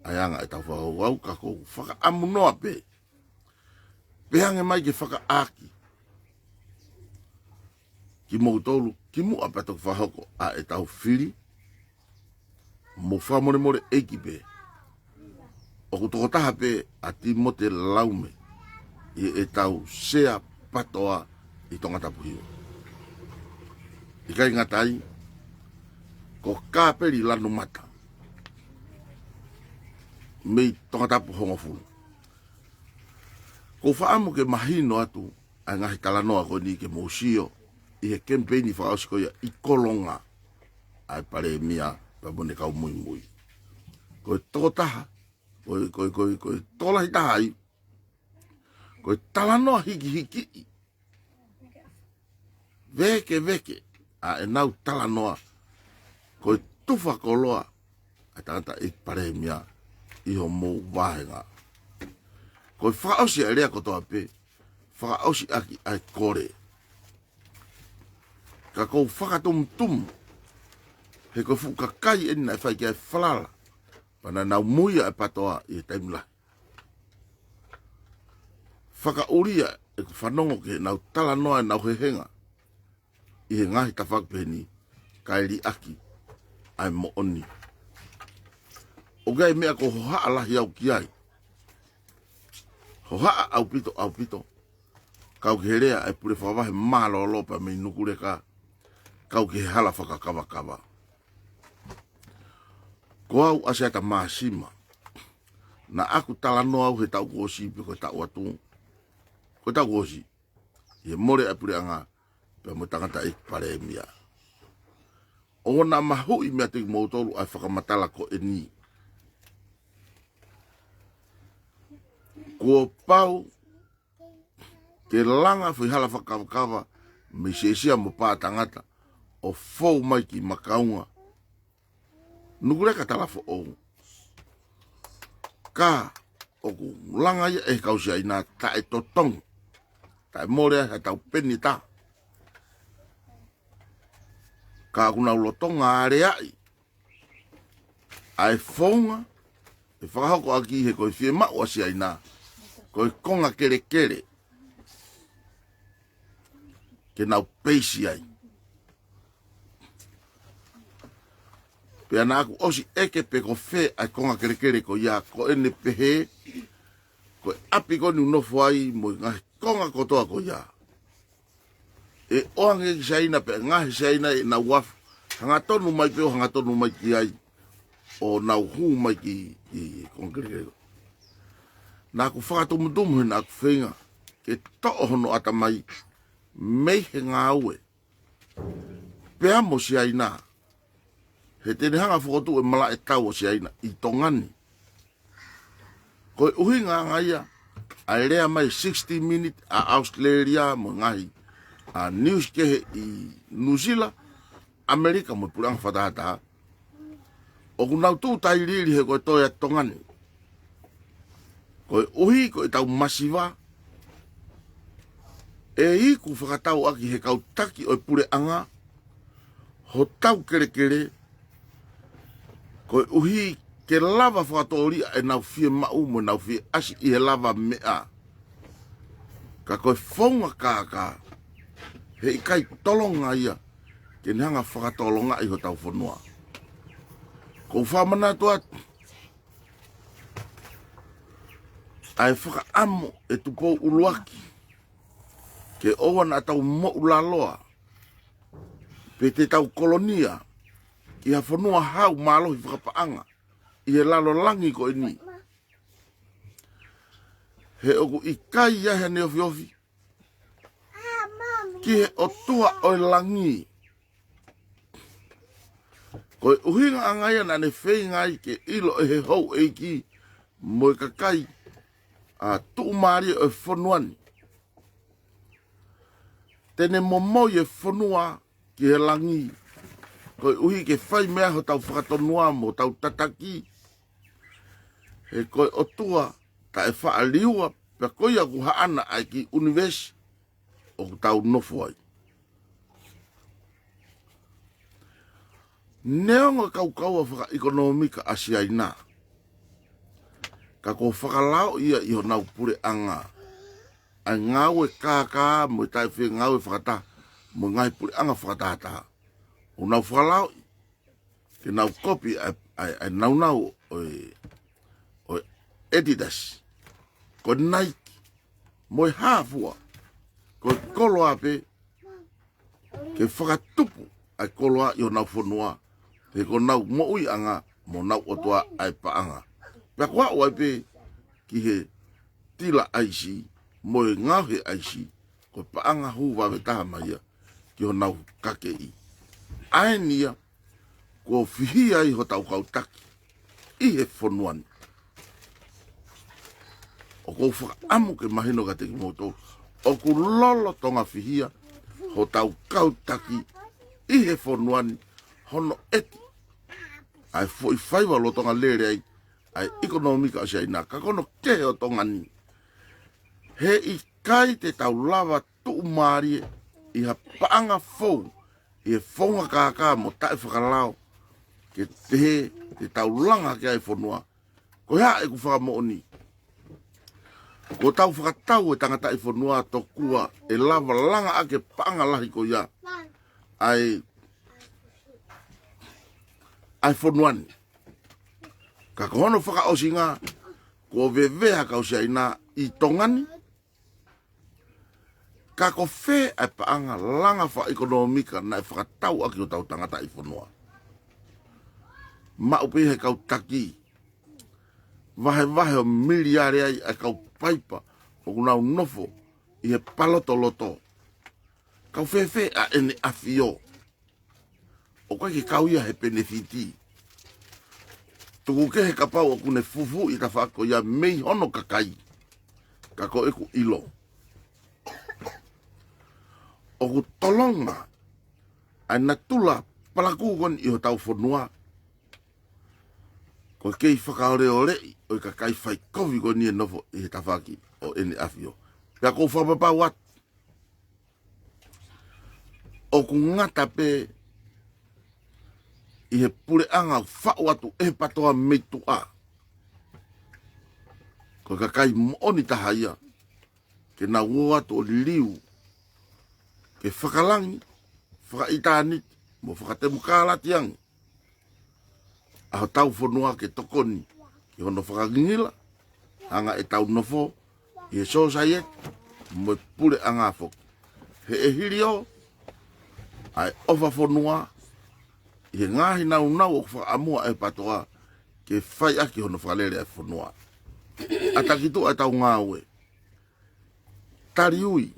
ʻa e anga ʻetau fakakaukau, ka ʻoku ou fakaʻamu noa pē, pehē ange mai ke fakaʻāki kimoutolu kimuʻa pea toki fakahoko ʻa ʻetau fili. Mou fakamolemole ʻEiki pē, ʻoku tokotaha pē ʻa Tīmote Laume ʻi heʻetau sea PATOA ʻi Tongatapu hiva. ʻIkai ngata ai, ko Kāpeli Lanumata mei Tongatapu hongofulu. ʻOku ou fakaʻamu ke mahino atu ʻa e ngaahi talanoa ko eni ke mou sio ʻi he kemipeini fakaʻosi ko ia ʻi Kolonga ʻa e Palēmia pea mo ʻene kau muimui. Ko e tokotaha, ko e, ko e, ko e, ko e tokolahi taha ai, Ko e talanoa hikihikiʻi, vēkeveke ʻa ʻenau talanoa, ko e tufa koloa ʻa e tangataʻeiki palēmia ʻi homou vāhenga. Ko e fakaʻosi ʻa e lea kotoa pē, fakaʻosi ʻaki ʻa e kole. Ka ʻoku ou fakatumutumu, he ko e fuʻu kakai eni naʻe fai ki ai e falala, pea naʻa nau muia e PATOA ʻi he taimi lahi. Fakaʻulia ʻeku fanongo ki heʻenau talanoa ʻenau hehenga ʻi he ngaahi tafaʻaki pehē ni, kae liʻaki ʻa e moʻoni. ʻOku ʻi ai e meʻa ʻoku ou hohaʻa lahi au ki ai. Hohaʻa ʻaupito, ʻaupito. Kau ki he lea ʻa e pule fakavahe mālōlō pea mei Nukuleka, kau ki he hala fakakavakava. Ko au ʻa Siata Māsima, naʻa ku talanoa au he taʻu kuo ʻosi pe ko e taʻu atu, ko e taʻu kuo ʻosi, ʻi he mole ʻa e puleʻanga pea mo e tangataʻeiki palēmia. ʻOua naʻa mahuʻi meiate kimoutolu ʻa e fakamatala ko eni. Kuo pau ke langa foʻi hala fakakavakava mei Sēsia mo Paʻatangata ʻo fou mai ki Makaunga, Nukuleka, Talafoʻou. Ka ʻoku langa ia ʻe he kau Siaina taʻetotongi, taʻemole ai ha tau peni ʻe taha. Ka ʻoku nau lolotonga aleaʻi ʻa e founga ʻe fakahoko ʻaki, he ko e fiemaʻu ʻa Siaina ko e konga kelekele ke nau peisi ai. Pea naʻa ku ʻosi ʻeke pe ko fē ʻa e konga kelekele ko ia, ko ʻene pehē ko e ʻapi ko eni ʻoku nofo ai mo e ngaahi konga kotoa ko ia, ʻe ʻoange ki Siaina pea ngaahi Siaina ʻenau afu, hangatonu mai pē ʻo hangatonu mai ki ai ʻo nau hū mai ki, ki konga kelekele. Naʻa ku fakatumutumu he naʻa ku feinga ke toʻo hono ʻatamai mei he ngāue pea mo Siaina, he te ne hanga ʻo fokotuʻu e malaʻe tau ʻo Siaina ʻi Tonga ni. Ko e ʻuhinga ʻanga ia ʻa e lea mai sixty Minutes ʻa ʻAositelēlia mo e ngaahi ʻa news kehe ʻi Nuʻusila, ʻAmelika mo e puleʻanga fakataha, ʻoku nau tuʻu tailiili he ko e toe ʻa Tonga ni. Koeʻuhi ko e tau masiva ʻe iku fakatau ʻaki he kau taki ʻo e puleʻanga hotau kelekele, koeʻuhi ke lava fakatōliʻa ʻenau fiemaʻu mo ʻenau fie ʻasi ʻi he lava meʻa. Ka ko e founga kākā, heʻikai tolonga ia ke ne hanga ʻo fakatolongaʻi hotau fonua. ʻOku ou fakamanatu atu ʻa e fakaʻamu ʻe Tupou ʻUluaki ke ʻoua naʻa tau moʻulaloa pe te tau kolonia ki ha fonua hau mālohi fakapaʻanga ʻi he lalo langi ko eni. He ʻoku ʻikai ʻi ai haʻane ofiofi ki he ʻOtua ʻo e langi. Ko e ʻuhinga ʻanga ia naʻa ne feinga ai ke ʻilo ʻe he houʻeiki mo e kakai ʻa e tuʻumālie ʻo e fonua ni, te ne momoi e fonua ki he langi, koeʻuhi ke fai mei ai hotau fakatonua mo hotau tataki. He ko e ʻOtua taʻefaʻaliua, pea ko ia ʻoku haʻana ʻa e kiʻi ʻunivēsi ʻoku tau nofo ai. Neongo e kaukaua fakaʻekonōmika ʻa Siaina, ka kuo fakalaoʻi ia ʻi honau puleʻanga ʻa e ngāue kākā mo e taʻefengāue fakataha mo e ngaahi puleʻanga fakatahataha. ʻOku nau fakalaoʻi ke nau kopi ʻa e, ʻa e, ʻa e naunau ʻo e, ʻo e Adidas, ko e Nike, mo e hā fua, ko e koloa pē, ke fakatupu ʻa e koloa ʻi honau fonua, he ko honau moʻuiʻanga mo honau ʻOtua ʻa e paʻanga. Pea ko au ai pē ki he tila ʻaisi mo e ngaohi ʻaisi, ko e paʻanga hū vave taha mai ia ki honau kakeʻi. ʻA eni ia kuo fihia ai hotau kau taki ʻi he fonua ni. ʻOku ou fakaʻamu ke mahino kiate kimoutolu ʻoku lolotonga fihia hotau kau taki ʻi he fonua ni hono ʻeti ʻa e foʻi faiva lolotonga lele ai ʻa e ʻekonōmika ʻo Siaina. Ka ko hono kehe ʻo Tonga ni, he ʻikai te tau lava tuʻumālie ʻi ha paʻanga fou ʻi he founga kākā mo taʻefakalao ke pehē te tau langa hake ʻa e fonua. Ko e hā ʻeku fakamoʻoni? Kuo tau fakatau e tangataʻi fonua tokua ʻe lava langa ʻaki e paʻanga lahi ko ia ʻa e, ʻa e fonua ni. Ka ko hono fakaʻosinga, kuo vevea kau Siaina ʻi Tonga ni. Ka ko fē ʻa e paʻanga langa fakaʻekonōmika naʻe fakatau ʻaki hotau tangataʻi fonua? Maʻu pē he kau taki vahevahe ʻo miliare ai ʻa e kau paipa ʻoku nau nofo ʻi he palotoloto. Kau fēfē ʻa ʻEne ʻAfio? ʻOku ʻikai ke kau ia he penefiti. Tuku kehe kapau ʻoku ne fufū ʻi he tafaʻaki ko ia mei hono kakai. Ka ko ʻeku ʻilo, ʻoku tolonga ʻa e natula palakū ko eni ʻi hotau fonua. Ko e kei fakaoleoleʻi ʻo e kakai faikovi ko eni ʻe nofo ʻi he tafaʻaki ʻo ʻEne ʻAfio. Pea ʻoku ou fakapapau atu ʻoku ngata pē ʻi he puleʻanga ʻoku faʻu atu ʻe he PATOA mei tuʻa. Ko e kakai moʻoni taha ia ke nau ō atu ʻo liliu, ke fakalangi, fakaʻitāniti, mo fakatemokalati ange ʻa hotau fonua ke tokoni ki hono fakangingila, hanga ʻetau nofo ʻi he sōsaieti mo e puleʻanga foki. He ʻe hiliō ʻa e ʻofa fonua ʻi he ngaahi nāunau ʻoku fakaʻamua ʻe he PATOA ke fai ʻaki hono fakalele ʻa e fonua. ʻAtaki tuʻa ʻetau ngāue, taliui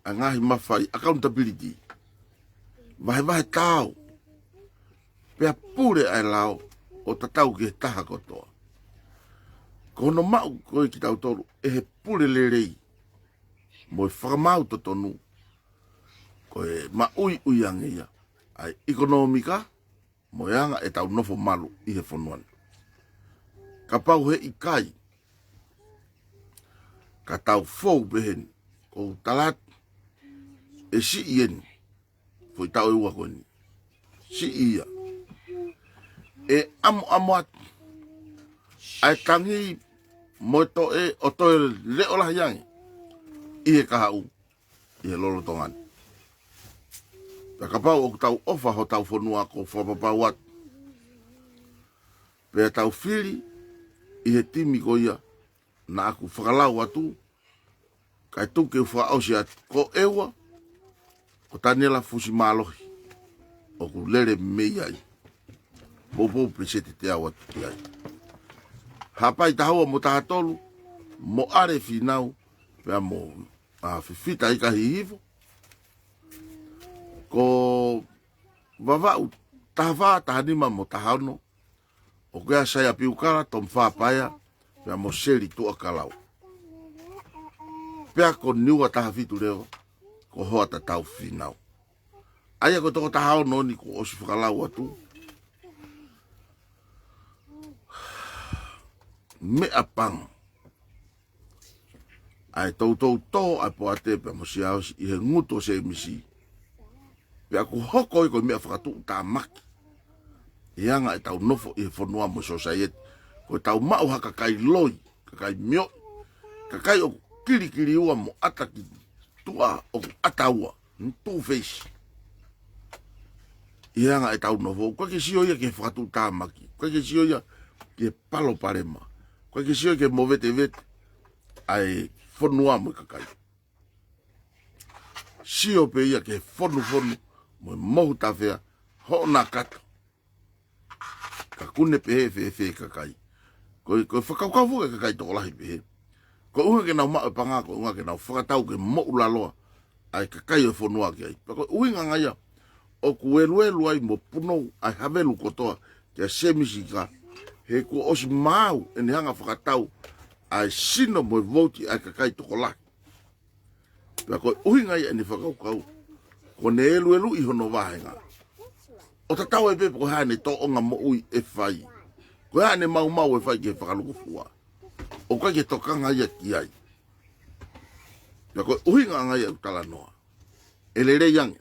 ʻa e ngaahi mafai, accountability, vahevahe taau, pea pule ʻa e lao ʻo tatau ki he taha kotoa. Ko hono maʻu ko ē kitautolu ʻe he pule lelei mo e fakamaau totonu, ko e maʻuiʻui ange ia ʻa e ʻekonōmika mo e anga ʻetau nofo malu ʻi he fonua ni. Kapau he ʻikai, ka tau fou pehē ni, ʻoku ou tala atu ʻe siʻi eni, foʻi taʻu ʻe ua ko eni. Siʻi ia. ʻE ʻamoʻamo atu ʻa e tangi mo e toʻe ʻo toe leʻo lahi ange ʻi he kahaʻu ʻi he lolotonga ni. Pea kapau ʻoku tau ʻofa hotau fonua, ʻoku ou fakapapau atu, pea tau fili ʻi he timi ko ia naʻa ku fakalau atu, kae tuku ke u fakaʻosi atu, ko ʻEua, ko Taniela Fusimālohi, ʻoku lele mei ai. Poupou pē se te te au atu ki ai. Haʻapai taha ua mo taha tolu, mo ʻAle Fīnau, pea mo, ʻa, Fifita Ika Hihifo. Ko Vavaʻu taha fā, taha nima mo taha ono, ʻoku ʻi ai ʻa Saia Piukala, Tom Fapaea, pea mo Seli Tuʻakalau. Pea ko Niua taha fitu leva, ko Hoata Taufinau. ʻA ia ko e toko taha ono ni kuo ʻosi fakalau atu. Meʻapango ʻa e toutou tō ʻa e poate pea mo Siaosi ʻi he ngutu ʻo Sēmisi. Pea ʻoku hoko ia ko e meʻa fakatuʻutāmaki ʻi he anga ʻetau nofo ʻi he fonua mo e sōsaieti. Ko ʻetau maʻu ha kakai loi, kakai mioʻi, kakai ʻoku kilikiliua mo ʻata ki tuʻa ʻoku ʻata ua, two face. ʻI he anga ʻetau nofo, ʻoku ʻikai ke sio ia ki he fakatuʻutāmaki, ʻoku ʻikai ke sio ia ki he palopalema, ʻoku ʻikai ke sio ia ki he movetevete ʻa e fonua mo e kakai. Sio pē ia ki he fonufonu mo e mohu tafea hoʻo nakato. Ka ʻoku ne pehē fēfē kakai. Ko e, ko e fakakaukau foki ʻa e kakai tokolahi pehē, ko e ʻuhinga ke nau maʻu e paʻanga, ko e ʻuhinga ke nau fakatau ke moʻulaloa ʻa e kakai ʻo e fonua ki ai. Pea ko e ʻuhinga ange ia ʻoku eluelu ai mo punou ʻa e Havelu kotoa kia Sēmisi Ika, he kuo ʻosi maau ʻene hanga fakatau ʻa e sino mo e vouti ʻa e kakai tokolahi. Pea ko e ʻuhinga ia ʻene fakakaukau, ko ʻene elueluʻi hono vāhenga, ʻo tatau ai pē pe ko e hā ʻene tōʻonga moʻui ʻe fai, ko e hā ʻene maumau ʻe fai ki he fakalūkufua, ʻoku ʻikai ke tokanga ia ki ai. Pea ko e ʻuhinga ange ia ʻeku talanoa, ʻe lelei ange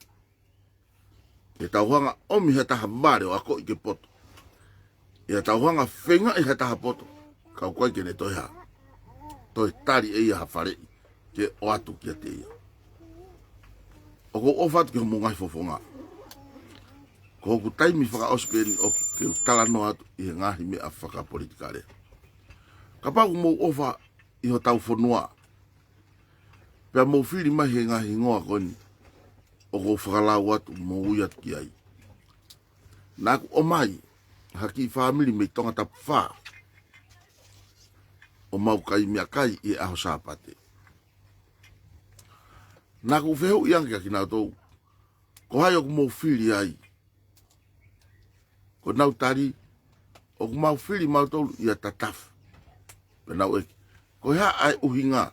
ke tau hanga ʻomi ha taha vale ʻo akoʻi ke poto, ʻi ha tau hanga feingaʻi ha taha poto, ka ʻoku ʻikai ke ne toe hā, toe tali ʻe ia ha faleʻi ke ʻoatu kiate ia. ʻOku ou ʻofa atu ki hoʻomou ngaahi fofonga. Ko hoku taimi fakaʻosi pē eni ʻoku ou talanoa atu ʻi he ngaahi meʻa fakapolitikale. Kapau ʻoku mou ʻofa ʻi hotau fonua, pea mou fili mai he ngaahi hingoa ko eni ʻoku ou fakalau atu mo ui atu ki ai. Naʻa ku ʻomai ha kiʻi fāmili mei Tongatapu fā ʻo mau kai meʻakai ʻi he ʻaho Sāpate. Naʻa ku fehuʻi ange kia kinautolu, ko hai ʻoku mou fili ai? Ko ʻenau tali, ʻoku mau fili mautolu ʻia Tatafu. Pea nau ʻeke, ko e hā ʻa e ʻuhinga?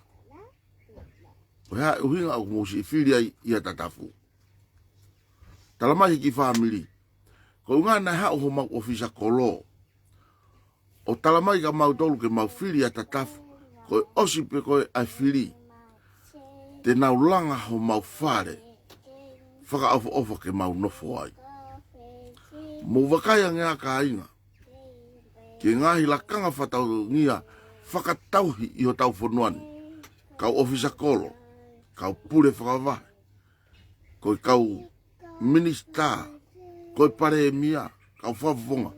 Ko e hā ʻa e ʻuhinga ʻoku mou siʻi fili ai ʻia Tatafu? Tala mai he kiʻi fāmili, ko e ʻuhinga naʻe haʻu homau ʻōfisa kolo ʻo tala mai kia mautolu ke mau fili ʻia Tatafu, ko e ʻosi pē ko ē ʻa e fili, te nau langa homau fale fakaʻofoʻofa ke mau nofo ai. Mou vakai ange ā kāinga ki he ngaahi lakanga fatongia fakatauhi ʻi hotau fonua ni, kau ʻōfisa kolo, kau pule fakavahe, ko e kau minisitā, ko e palēmia, kau fakafofonga,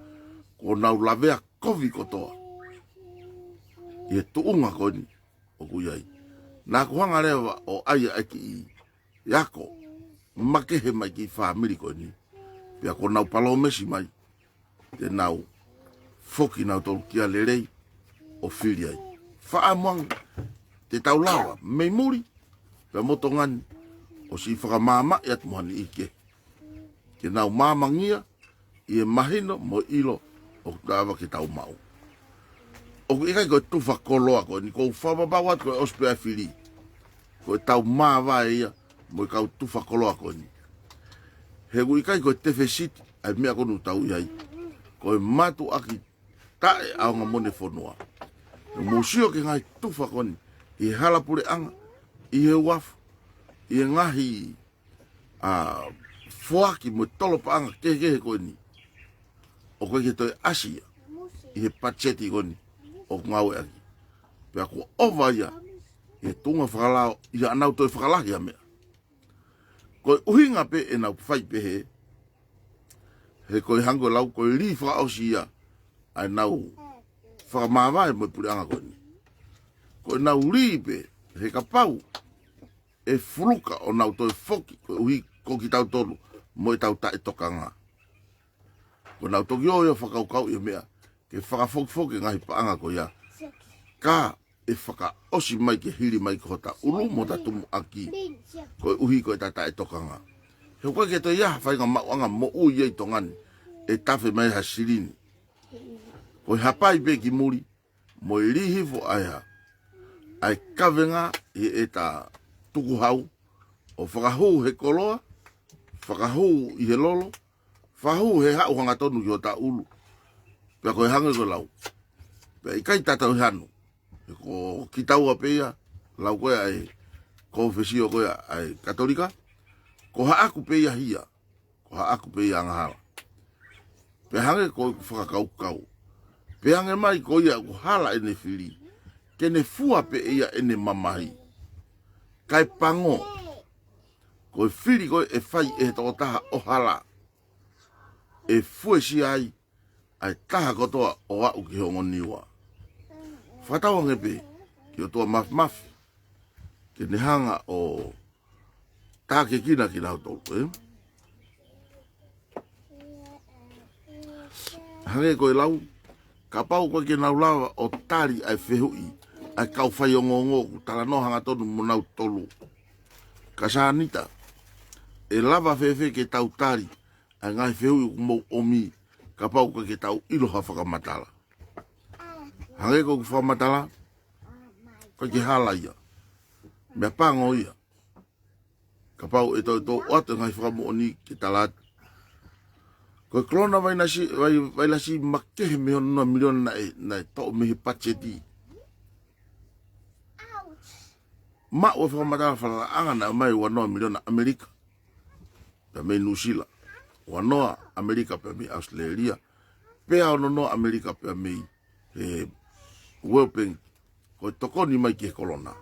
kuo nau lavea kovi kotoa ʻi he tuʻunga ko eni ʻoku ʻi ai. Naʻa ku hanga leva ʻo ʻai ʻa e kiʻi ako makehe mai ki he fāmili ko eni. Pea kuo nau palōmesi mai te nau foki nautolu ki ʻapi lelei ʻo fili ai. Fakaʻamu ange te tau lava mei muli pea mo Tonga ni ʻo siʻi fakamaamaʻi atu mo ha niʻihi kehe, ke nau maamangia ʻi he mahino mo e ʻilo ʻoku taʻava ke tau maʻu. ʻOku ʻikai ko e tufa koloa ko eni, ʻoku ou fakapapau atu ko e ʻosi pē ʻa e fili, ko e tau māvae ia mo e kau tufa koloa ko eni. He ʻoku ʻikai ko e tefesiti ʻa e meʻa ko eni ʻoku tau ʻi ai, ko e mātuʻaki taʻeʻaonga mo ʻene fonua. Mou sio ki he ngaahi tufa ko eni ʻi he hala puleʻanga, ʻi he uafu, ʻi he ngaahi, ʻa, foaki mo e tolo paʻanga kehekehe ko eni, ʻoku ʻikai ke toe ʻasi ia ʻi he patiseti ko eni ʻoku ngāueʻaki. Pea kuo ʻova ia ʻi he tuʻunga fakalao ʻi haʻanau toe fakalahi ʻa e meʻa. Ko e ʻuhinga pē ʻenau fai pehē, he ko e hangē ko e lau ko e lī fakaʻosi ia ʻa ʻenau fakamāvae mo e puleʻanga ko eni. Ko ʻenau lī pē, he kapau ʻe fuluka ʻo nau toe foki koeʻuhi ko kitautolu mo ʻetau taʻetokanga, kuo nau toki ō ia ʻo fakakaukauʻi e meʻa ke fakafokifoki e ngaahi paʻanga ko ia, ka ʻe fakaʻosi mai ke hili mai ki hota ʻulu mo hota tumuʻaki, koeʻuhi ko ʻeta taʻetokanga. He ʻoku ʻikai ke toe ʻi ai ha faʻahinga maʻuʻanga moʻui ia ʻi Tonga ni ʻe tafe mai ha silini. Ko e hapai pē ki muli mo e lī hifo ʻa e hā, ʻa e kavenga ʻi heʻeta tukuhau, ʻo fakahū he koloa, fakahū ʻi he lolo, fakahū he haʻu hangatonu ki hota ʻulu. Pea ko e hangē ko e lau, pea ʻikai tatau e hanu. He ko kitaua pē ia, lau ko ē ʻa e kōfesio ko ē ʻa e Katolika, ko haʻaku pē ia hia, ko haʻaku pē ia angahala. Pea hangē ko ʻeku fakakaukau, pea hangē mai ko ia ʻoku hala ʻene fili, ke ne fua pē ia ʻene mamahi. Kae pango, ko e fili ko ē ʻe fai ʻe he tokotaha ʻo hala, ʻe fuesia ai ʻa e taha kotoa ʻo aʻu ki he ongo Niua. Fakatau ange pē ki he ʻOtua Māfimafi ke ne hanga ʻo tākiekina kinautolu, ē? Hangē ko e lau, kapau ʻoku ʻikai ke nau lava ʻo tali ʻa e fehuʻi ʻa e kau faiongoongo, ʻoku talanoa hangatonu mo nautolu, ka Sanita, ʻe lava fēfē ke tau tali ʻa e ngaahi fehuʻi ʻoku mou ʻomi, kapau ʻoku ʻikai ke tau ʻilo ha fakamatala? Hangē ko ʻeku fakamatala, ʻIkai ke hala ia. Meʻapango ia. Kapau ʻe toe tō atu e ngaahi fakamoʻoni ke tala atu. Ko e kolona vailasi, vai, vailasi makehe mei he ono noa miliona naʻe, naʻe toʻo mei he patiseti. Maʻu e fakamatala falalaʻanga naʻe ʻomai ua noa miliona ʻAmelika. Pea mei Nuʻusila. Ua noa ʻAmelika pea mei ʻAositelēlia. Pea ono noa ʻAmelika pea mei he World Bank. Ko e tokoni mai ki he kolona.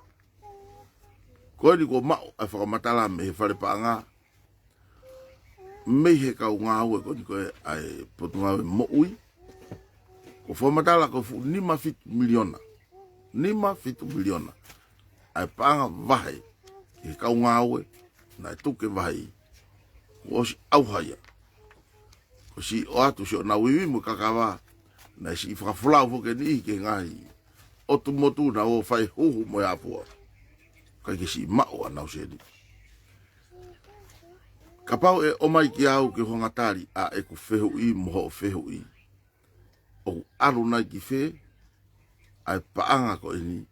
Ko eni kuo maʻu ʻa e fakamatala mei he fale paʻanga. Mei he kau ngāue ko eni ko e ʻa e Potungāue Moʻui. Ko e fakamatala ko e fuʻu nima fitu miliona. Nima fitu miliona. ʻA e paʻanga vahe ki he kau ngāue naʻe tuku ke vaheʻi. Kuo ʻosi ʻauha ia. Ko e siʻi ʻoatu siʻonau ivi mo e kakava, naʻe siʻi fakafolau foki e niʻihi ki he ngaahi ʻotu motu naʻa nau fai huhu mo e ʻāfua. ʻIkai ke siʻi maʻu ʻa e nau sēniti. Kapau ʻe ʻomai kiate au ke u hanga ʻo tali ʻa ʻeku fehuʻi mo hoʻo fehuʻi, ʻoku ʻalu nai ki fē ʻa e paʻanga ko eni?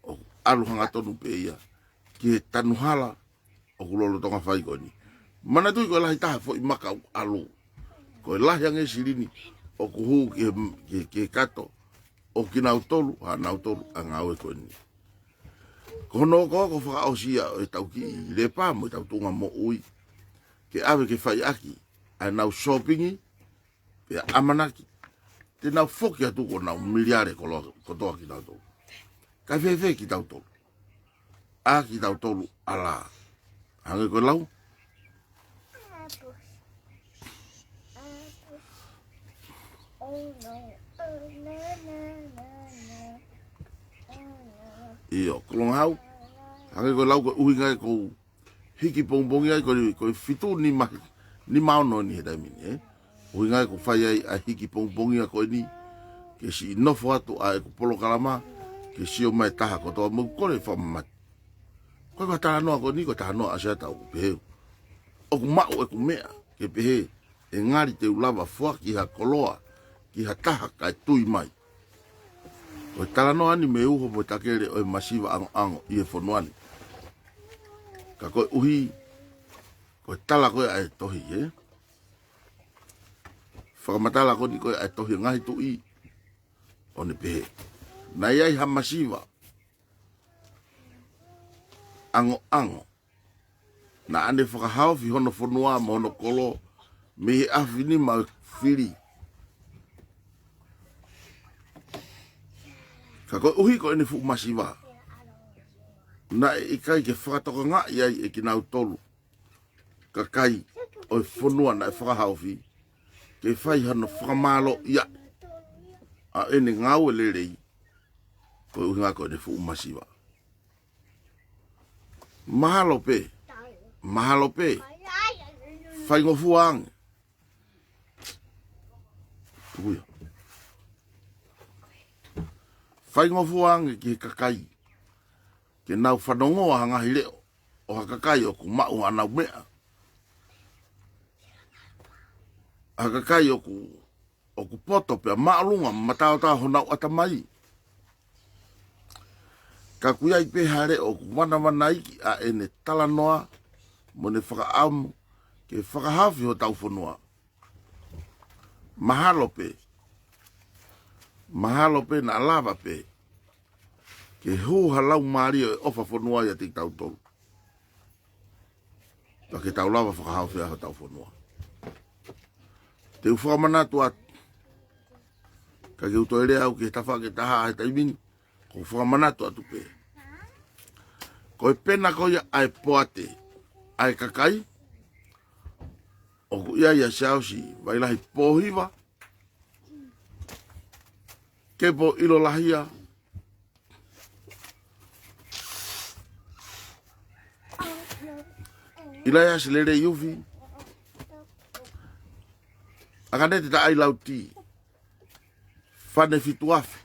ʻOku ʻalu hangatonu pē ia ki he tanu hala ʻoku lolotonga fai ko eni. Manatuʻi ko e lahi taha foʻi maka ʻoku ʻalu. Ko e lahi ange silini ʻoku hū ki he, ki he, ki he kato ʻo kinautolu, haʻanautolu ʻa e ngāue ko eni. Ko hono okooko fakaʻosi ia ʻo e tau kiʻi lepa mo e tau tuʻunga moʻui ke ʻave ke fai ʻaki ʻa e nau sōpingi, pea ʻamanaki te nau foki atu ko honau miliare koloa kotoa kinautolu. Kae fēfē kitautolu? ʻA kitautolu ʻalā. Hangē ko e lau. ʻIo, Kolongahau. Hangē ko e lau ko e ʻuhinga ia ʻoku ou hiki pongipongi ai ko e, ko e fitu nima, nima ono ni he taimi ni, ē. ʻUhinga ia ʻoku fai ai ʻa e hiki pongipongi ko eni, ke siʻi nofo atu ʻa ʻeku polokalama, ke sio mai taha kotoa mo e kole fakamamata. Ko e talanoa ko eni, ko e talanoa ʻa Siata ʻoku pehē. ʻOku maʻu ʻeku meʻa, ke pehē, ʻe ngali te u lava foaki ha koloa ki ha taha kae tui mai. Ko e talanoa ni mei uho mo e takele ʻo e masiva ʻangoʻango ʻi he fonua ni. Ka koeʻuhi, ko e tala ko ē ʻa e tohi, ē? Fakamatala ko eni ko ē ʻa e tohi Ngaahi Tuʻi, ʻo ne pehē. Naʻe ʻi ai ha masiva ʻangoʻango naʻa ne fakahaofi hono fonua mo hono kolo mei he ʻaho nima ʻo e fili. Ka koeʻuhi ko ʻene fuʻu masiva, naʻe ʻikai ke fakatokangaʻi ai ʻe kinautolu kakai ʻo e fonua naʻe fakahaofi ke fai hano fakamālōʻia ʻa ʻene ngāue lelei, ko e ʻuhinga ko ʻene fuʻu masiva. Mahalo pē, mahalo pē, faingofua ange. Tuku ia. Faingofua ange ki he kakai ke nau fanongoa ha ngaahi leʻo ʻo ha kakai ʻoku maʻu haʻanau meʻa. Ha kakai ʻoku ʻoku poto pea māʻolunga mataotao honau ʻatamai. Ka ʻoku ʻi ai pē ha leʻo ʻoku vanavanaiki ʻa ʻene talanoa mo ʻene fakaʻamu ke fakahaofi hotau fonua. Mahalo pē, mahalo pē naʻa lava pē ke hū ha laumālie ʻo e ʻofa fonua ʻiate kitautolu. Pea ke tau lava fakahaofi ʻa hotau fonua. Te u fakamanatu atu. Ka ke u toe lea au ki he tafaʻaki ʻe taha he taimi ni, ʻoku ou fakamanatu atu pē. Ko e pena ko ia ʻa e poate ʻa e kakai, ʻoku ʻi ai ʻa Siaosi Vailahi Pōhiva, Kepo ʻIlolahia, ʻIlaiasi Leleiufi, ʻAkanete Taʻailauti, Fane Fituafe,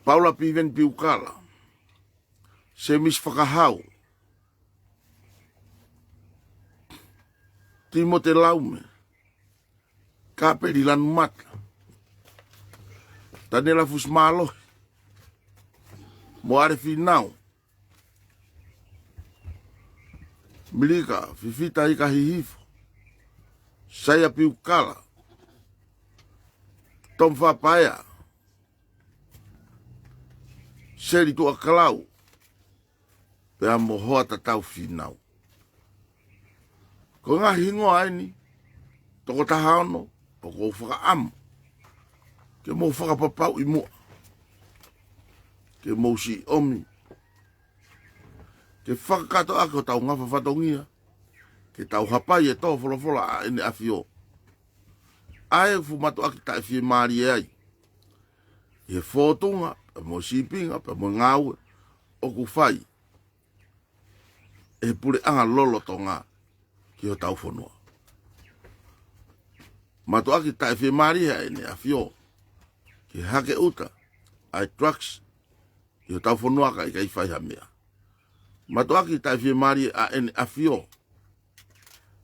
Paula Piveni Piukala, Semisi Fakahau, Timote Laume, Kapeli Lanumata, Taniela Fusimālohi, Moale Fīnau, Milika Fifita Ika Hihifo, Saia Piukala, Tom Fapaea, Seli Tuʻakalau, pea mo Hoatatau Fīnau. Ko e ngaahi hingoa eni, toko taha ono, ʻoku ou fakaʻamu ke mou fakapapauʻi muʻa, ke mou siʻi ʻomi, ke fakakātoa ʻaki hotau ngafa fatongia, ke tau hapai e tō folofola ʻa ʻEne ʻAfio, ʻa e fuʻu mātuʻaki taʻefiemālie ai ʻi he fōtunga, pea mo e sīpinga, pea mo e ngāue ʻoku fai ʻe he puleʻanga lolotonga ki hotau fonua. Mātuʻaki taʻefiemālie ʻa ʻEne ʻAfio, ke hake ʻuta ʻa e drugs ʻi hotau fonua kae ʻikai fai ha meʻa. Mātuʻaki taʻefiemālie ʻa ʻEne ʻAfio,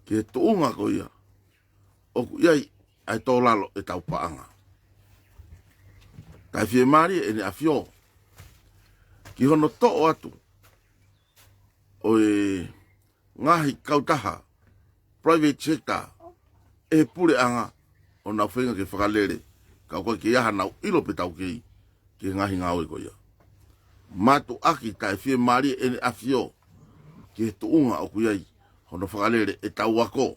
ki he tuʻunga ko ia ʻoku ʻi ai ʻa e tō lalo ʻetau paʻanga. Taʻefiemālie ʻEne ʻAfio, ki hono toʻo atu ʻo e ngaahi kautaha, private sector, ʻe he puleʻanga ʻo nau feinga ke fakalele, ka ʻoku ʻikai ke ʻi ai hanau ʻilo pe taukei ki he ngaahi ngāue ko ia. Mātuʻaki taʻefiemālie ʻEne ʻAfio, ki he tuʻunga ʻoku ʻi ai hono fakalele ʻetau ako.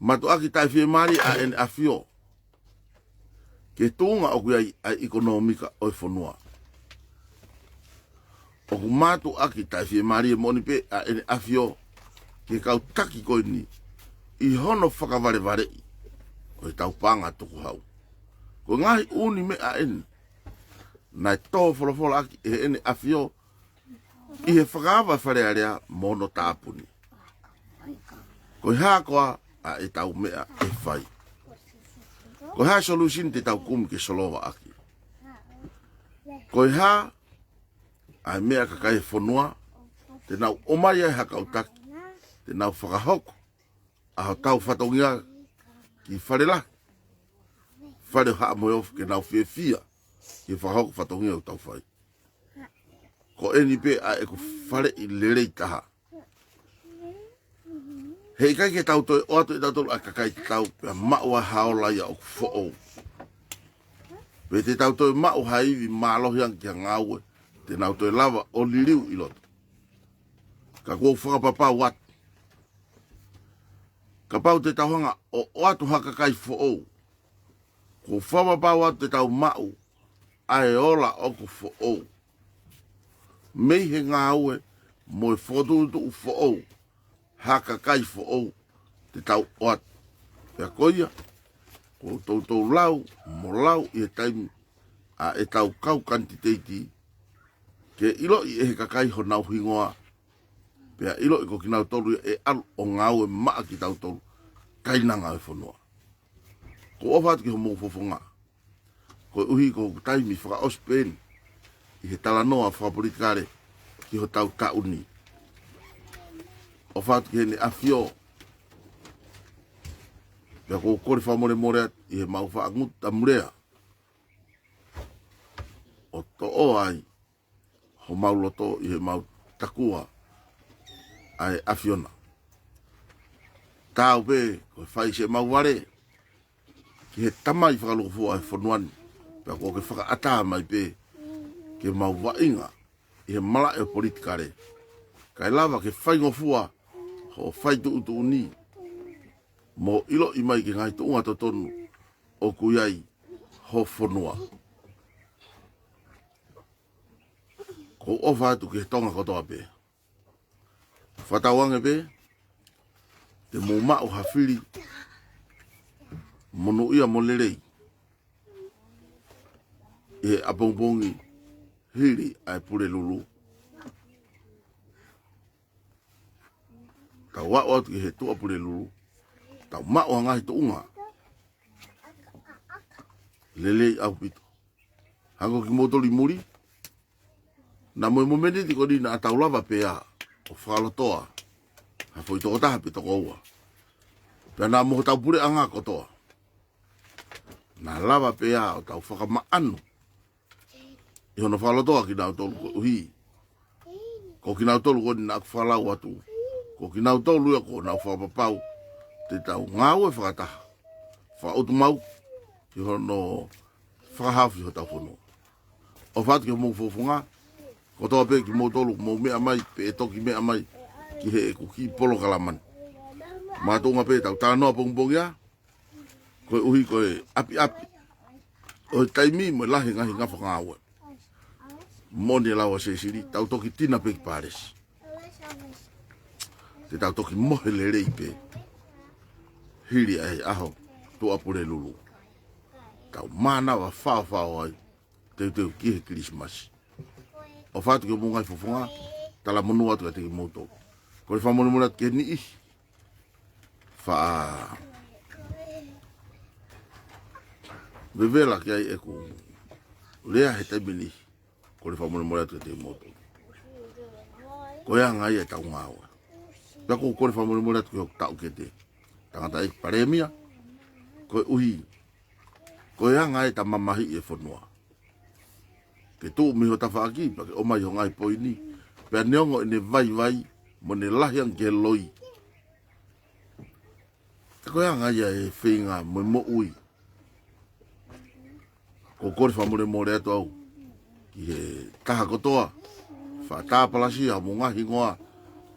Mātuʻaki taʻefiemālie ʻa ʻEne ʻAfio, ki he tuʻunga ʻoku ʻi ai ʻa e ʻekonōmika ʻo e fonua. ʻOku mātuʻaki taʻefiemālie moʻoni pē ʻa ʻEne ʻAfio ki he kau taki ko eni ʻi hono fakavalevaleʻi ʻo ʻetau paʻanga tukuhau. Ko e ngaahi ʻū meʻa eni naʻe tō folofola ʻaki ʻe ʻEne ʻAfio ʻi he fakaava Fale Alea mo hono tāpuni. Ko e hā koā ʻa ʻetau meʻa ʻe fai? Ko e hā e solution te tau kumi ke solova ʻaki? Ko e hā ʻa e meʻa kakai e fonua te nau ʻomai ai ha kau taki, te nau fakahoko ʻa hotau fatongia ki Fale Lahi, Fale ʻo Haʻa Moheofo, ke nau fiefia ki he fakahoko fatongia ʻoku tau fai? Ko eni pē ʻa ʻeku faleʻi lelei taha. He ʻikai ke tau toe ʻoatu ʻe tautolu ʻa e kakai tatau pea maʻu ʻa ha ola ia ʻoku foʻou. Pe te tau toe maʻu ha ivi mālohi ange ki ha ngāue te nau toe lava ʻo liliu ʻi loto. Ka ʻoku ou fakapapau atu, kapau te tau hanga ʻo ʻoatu ha kakai foʻou, ʻoku ou fakapapau atu te tau maʻu ʻa e ola ʻoku foʻou mei he ngāue mo e fokotuʻutuʻu foʻou ha kakai foʻou te tau ʻoatu. Pea ko ia, ʻoku ou toutou lau mo lau ʻi he taimi ʻa ʻetau kau kanititeiti, ke ʻiloʻi ʻe he kakai honau hingoa, pea ʻiloʻi ko kinautolu ia ʻe ʻalu ʻo ngāue maʻa kitautolu, kainanga ʻo e fonua. ʻOku ou ʻofa atu ki hoʻomou fofonga, koeʻuhi ko hoku taimi fakaʻosi pē eni ʻi he talanoa fakapolitikale ki hotau taʻu ni. ʻOfa atu ki heʻene ʻAfio, pea ʻoku ou kole fakamolemole atu ʻi heʻemau faʻa ngutu tamu lea ʻo toʻo ai homau loto ʻi heʻemau takua ʻa e ʻAfiona. Taau pē ko e fai siʻemau vale ki he Tamai fakalūkufua ʻo e fonua ni, pea kuo ke fakaʻatā mai pē ke mau vaʻinga ʻi he malaʻe ʻo e politikale, kae lava ke faingofua hoʻo fai tuʻutuʻuni mo ʻiloʻi mai ki he ngaahi tuʻunga totonu ʻoku ʻi ai ho fonua. ʻOku ou ʻofa atu ki he Tonga kotoa pē. Fakatauange pē te mou maʻu ha fili monūʻia mo lelei ʻi he ʻapongipongi hili ʻa e Pulelulu. Tau aʻu atu ki he Tuʻapulelulu, tau maʻu ha ngaahi tuʻunga lelei ʻaupito. Hangē ko kimoutolu ʻi muli, naʻa mo e momeniti ko eni naʻa tau lava pē ʻo fakalotoa ha foʻi tokotaha pe toko ua. Pea naʻa mo hotau puleʻanga kotoa, naʻa lava pē ia ʻo tau fakamaʻanu ʻi hono fakalotoa kinautolu koeʻuhi ko kinautolu ko eni naʻa ku fakalau atu, ko kinautolu ia ko ʻenau fakapapau te tau ngāue fakataha, fakaʻutumauku ki hono fakahaofi hotau fonua. ʻOfa atu ki homou fofonga kotoa pē kimoutolu ʻoku mou meʻa mai pe ʻe toki meʻa mai ki heʻeku kiʻi polokalama ni. Makatuʻunga pē ʻetau talanoa pongipongia, koeʻuhi ko e ʻapiʻapi ʻo e taimi mo e lahi e ngaahi ngafa ngāue. Moʻoni e lau ʻa Sēsili, tau toki tina pē ki Pālesi, te tau toki mohe lelei pē hili ʻa e ʻaho Tuʻapulelulu. Tau mānava faofao ai, teuteu ki he Kilisimasi. ʻOfa atu ki homou ngaahi fofonga, talamonū atu kiate kimoutolu. Kole fakamolemole atu ki he niʻihi faʻa vevela ki ai ʻeku lea he taimi ni. Kole fakamolemole atu kiate kimoutolu. Ko e anga ia ʻetau ngāue. Pea ʻoku ou kole fakamolemole atu ki hoku taʻokete, tangataʻeiki palēmia, koeʻuhi ko e anga ia ʻeta mamahiʻi e fonua. Ke tuʻu mei ho tafaʻaki pea ke ʻomai ho ngaahi poini, pea neongo ʻene vaivai mo ʻene lahi ange ki he loi, ka ko e anga ia e feinga mo e moʻui. ʻOku ou kole fakamolemole atu au ki he taha kotoa, fakatāpalasia homou ngaahi hingoa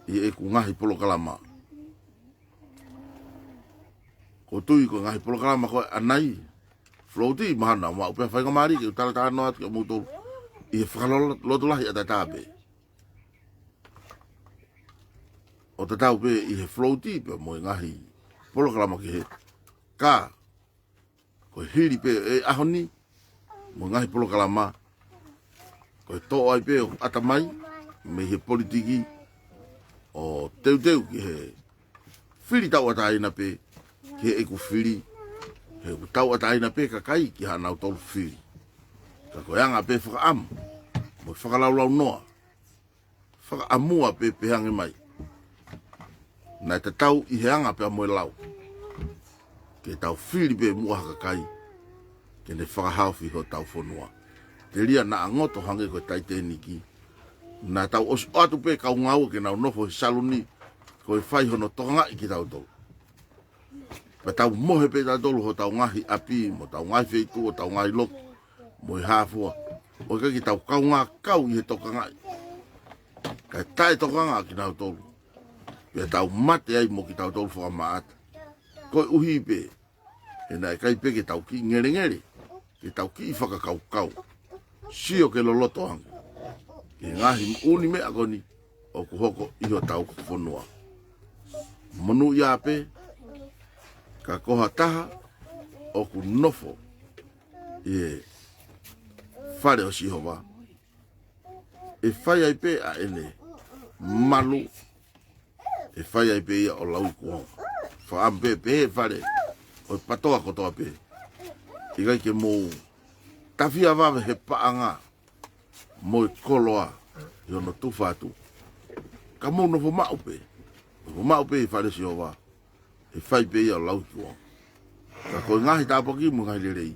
ʻi heʻeku ngaahi polokalama. ʻOku ou tui ko e ngaahi polokalama ko ē ʻanai, Floaty, mahalo naʻa maʻu pē faingamālie ke u talatalanoa atu kiate kimoutolu ʻi he fakalotolahi ʻataʻatā pē, ʻo tatau pē ʻi he Floaty pea mo e ngaahi polokalama kehe. Ka ko e hili pē e ʻaho ni mo e ngaahi polokalama, ko e toʻo ai pē ʻo ʻatamai mei he politiki ʻo teuteu ki he fili tauʻatāina pē ki heʻeku fili, he ʻoku tauʻatāina pē kakai ki haʻanautolu fili. Ka ko e anga pē fakaʻamu mo e fakalaulaunoa, fakaʻamua pē pehē ange mai, naʻe tatau ʻi he anga pea mo e lau, ke tau fili pē muʻa ha kakai ke ne fakahaofi hotau fonua. Telia naʻa ngoto hangē ko e Titanic, naʻa tau ʻosi ʻoatu pē kau ngāue ke nau nofo he saluni ko e fai hono tokangaʻi kitautolu. Pea tau mohe pē tautolu hotau ngaahi ʻapi mo hotau ngaahi feituʻu, hotau ngaahi loki mo e hā fua, ʻo ʻikai ke tau kaungā kau ʻi he tokangaʻi. Kae taʻetokanga kinautolu, pea tau mate ai mo kitautolu fakamaʻata. Koeʻuhi pē he naʻe ʻikai pē ke tau kiʻi ngelengele, ke tau kiʻi fakakaukau, sio ke loloto ange ki he ngaahi moʻoni meʻa ko eni ʻoku hoko ʻi hotau fonua. Monūʻia pē, ka ko ha taha ʻoku nofo ʻi he fale ʻo Sihova, ʻe fai ai pē ʻa ʻene malu, ʻe fai ai pē ia ʻo lauikuonga. Fakaʻamu pē, pehē fale ʻo e PTOA kotoa pē, ʻikai ke mou tafia vave he paʻanga mo e koloa ʻi hono tufa atu. Ka mou nofo maʻu pē, nofo maʻu pē ʻi fale Sihova, ʻe fai pē ia ʻo lauikuonga. Ka ko e ngaahi tāpuaki mo e ngaahi lelei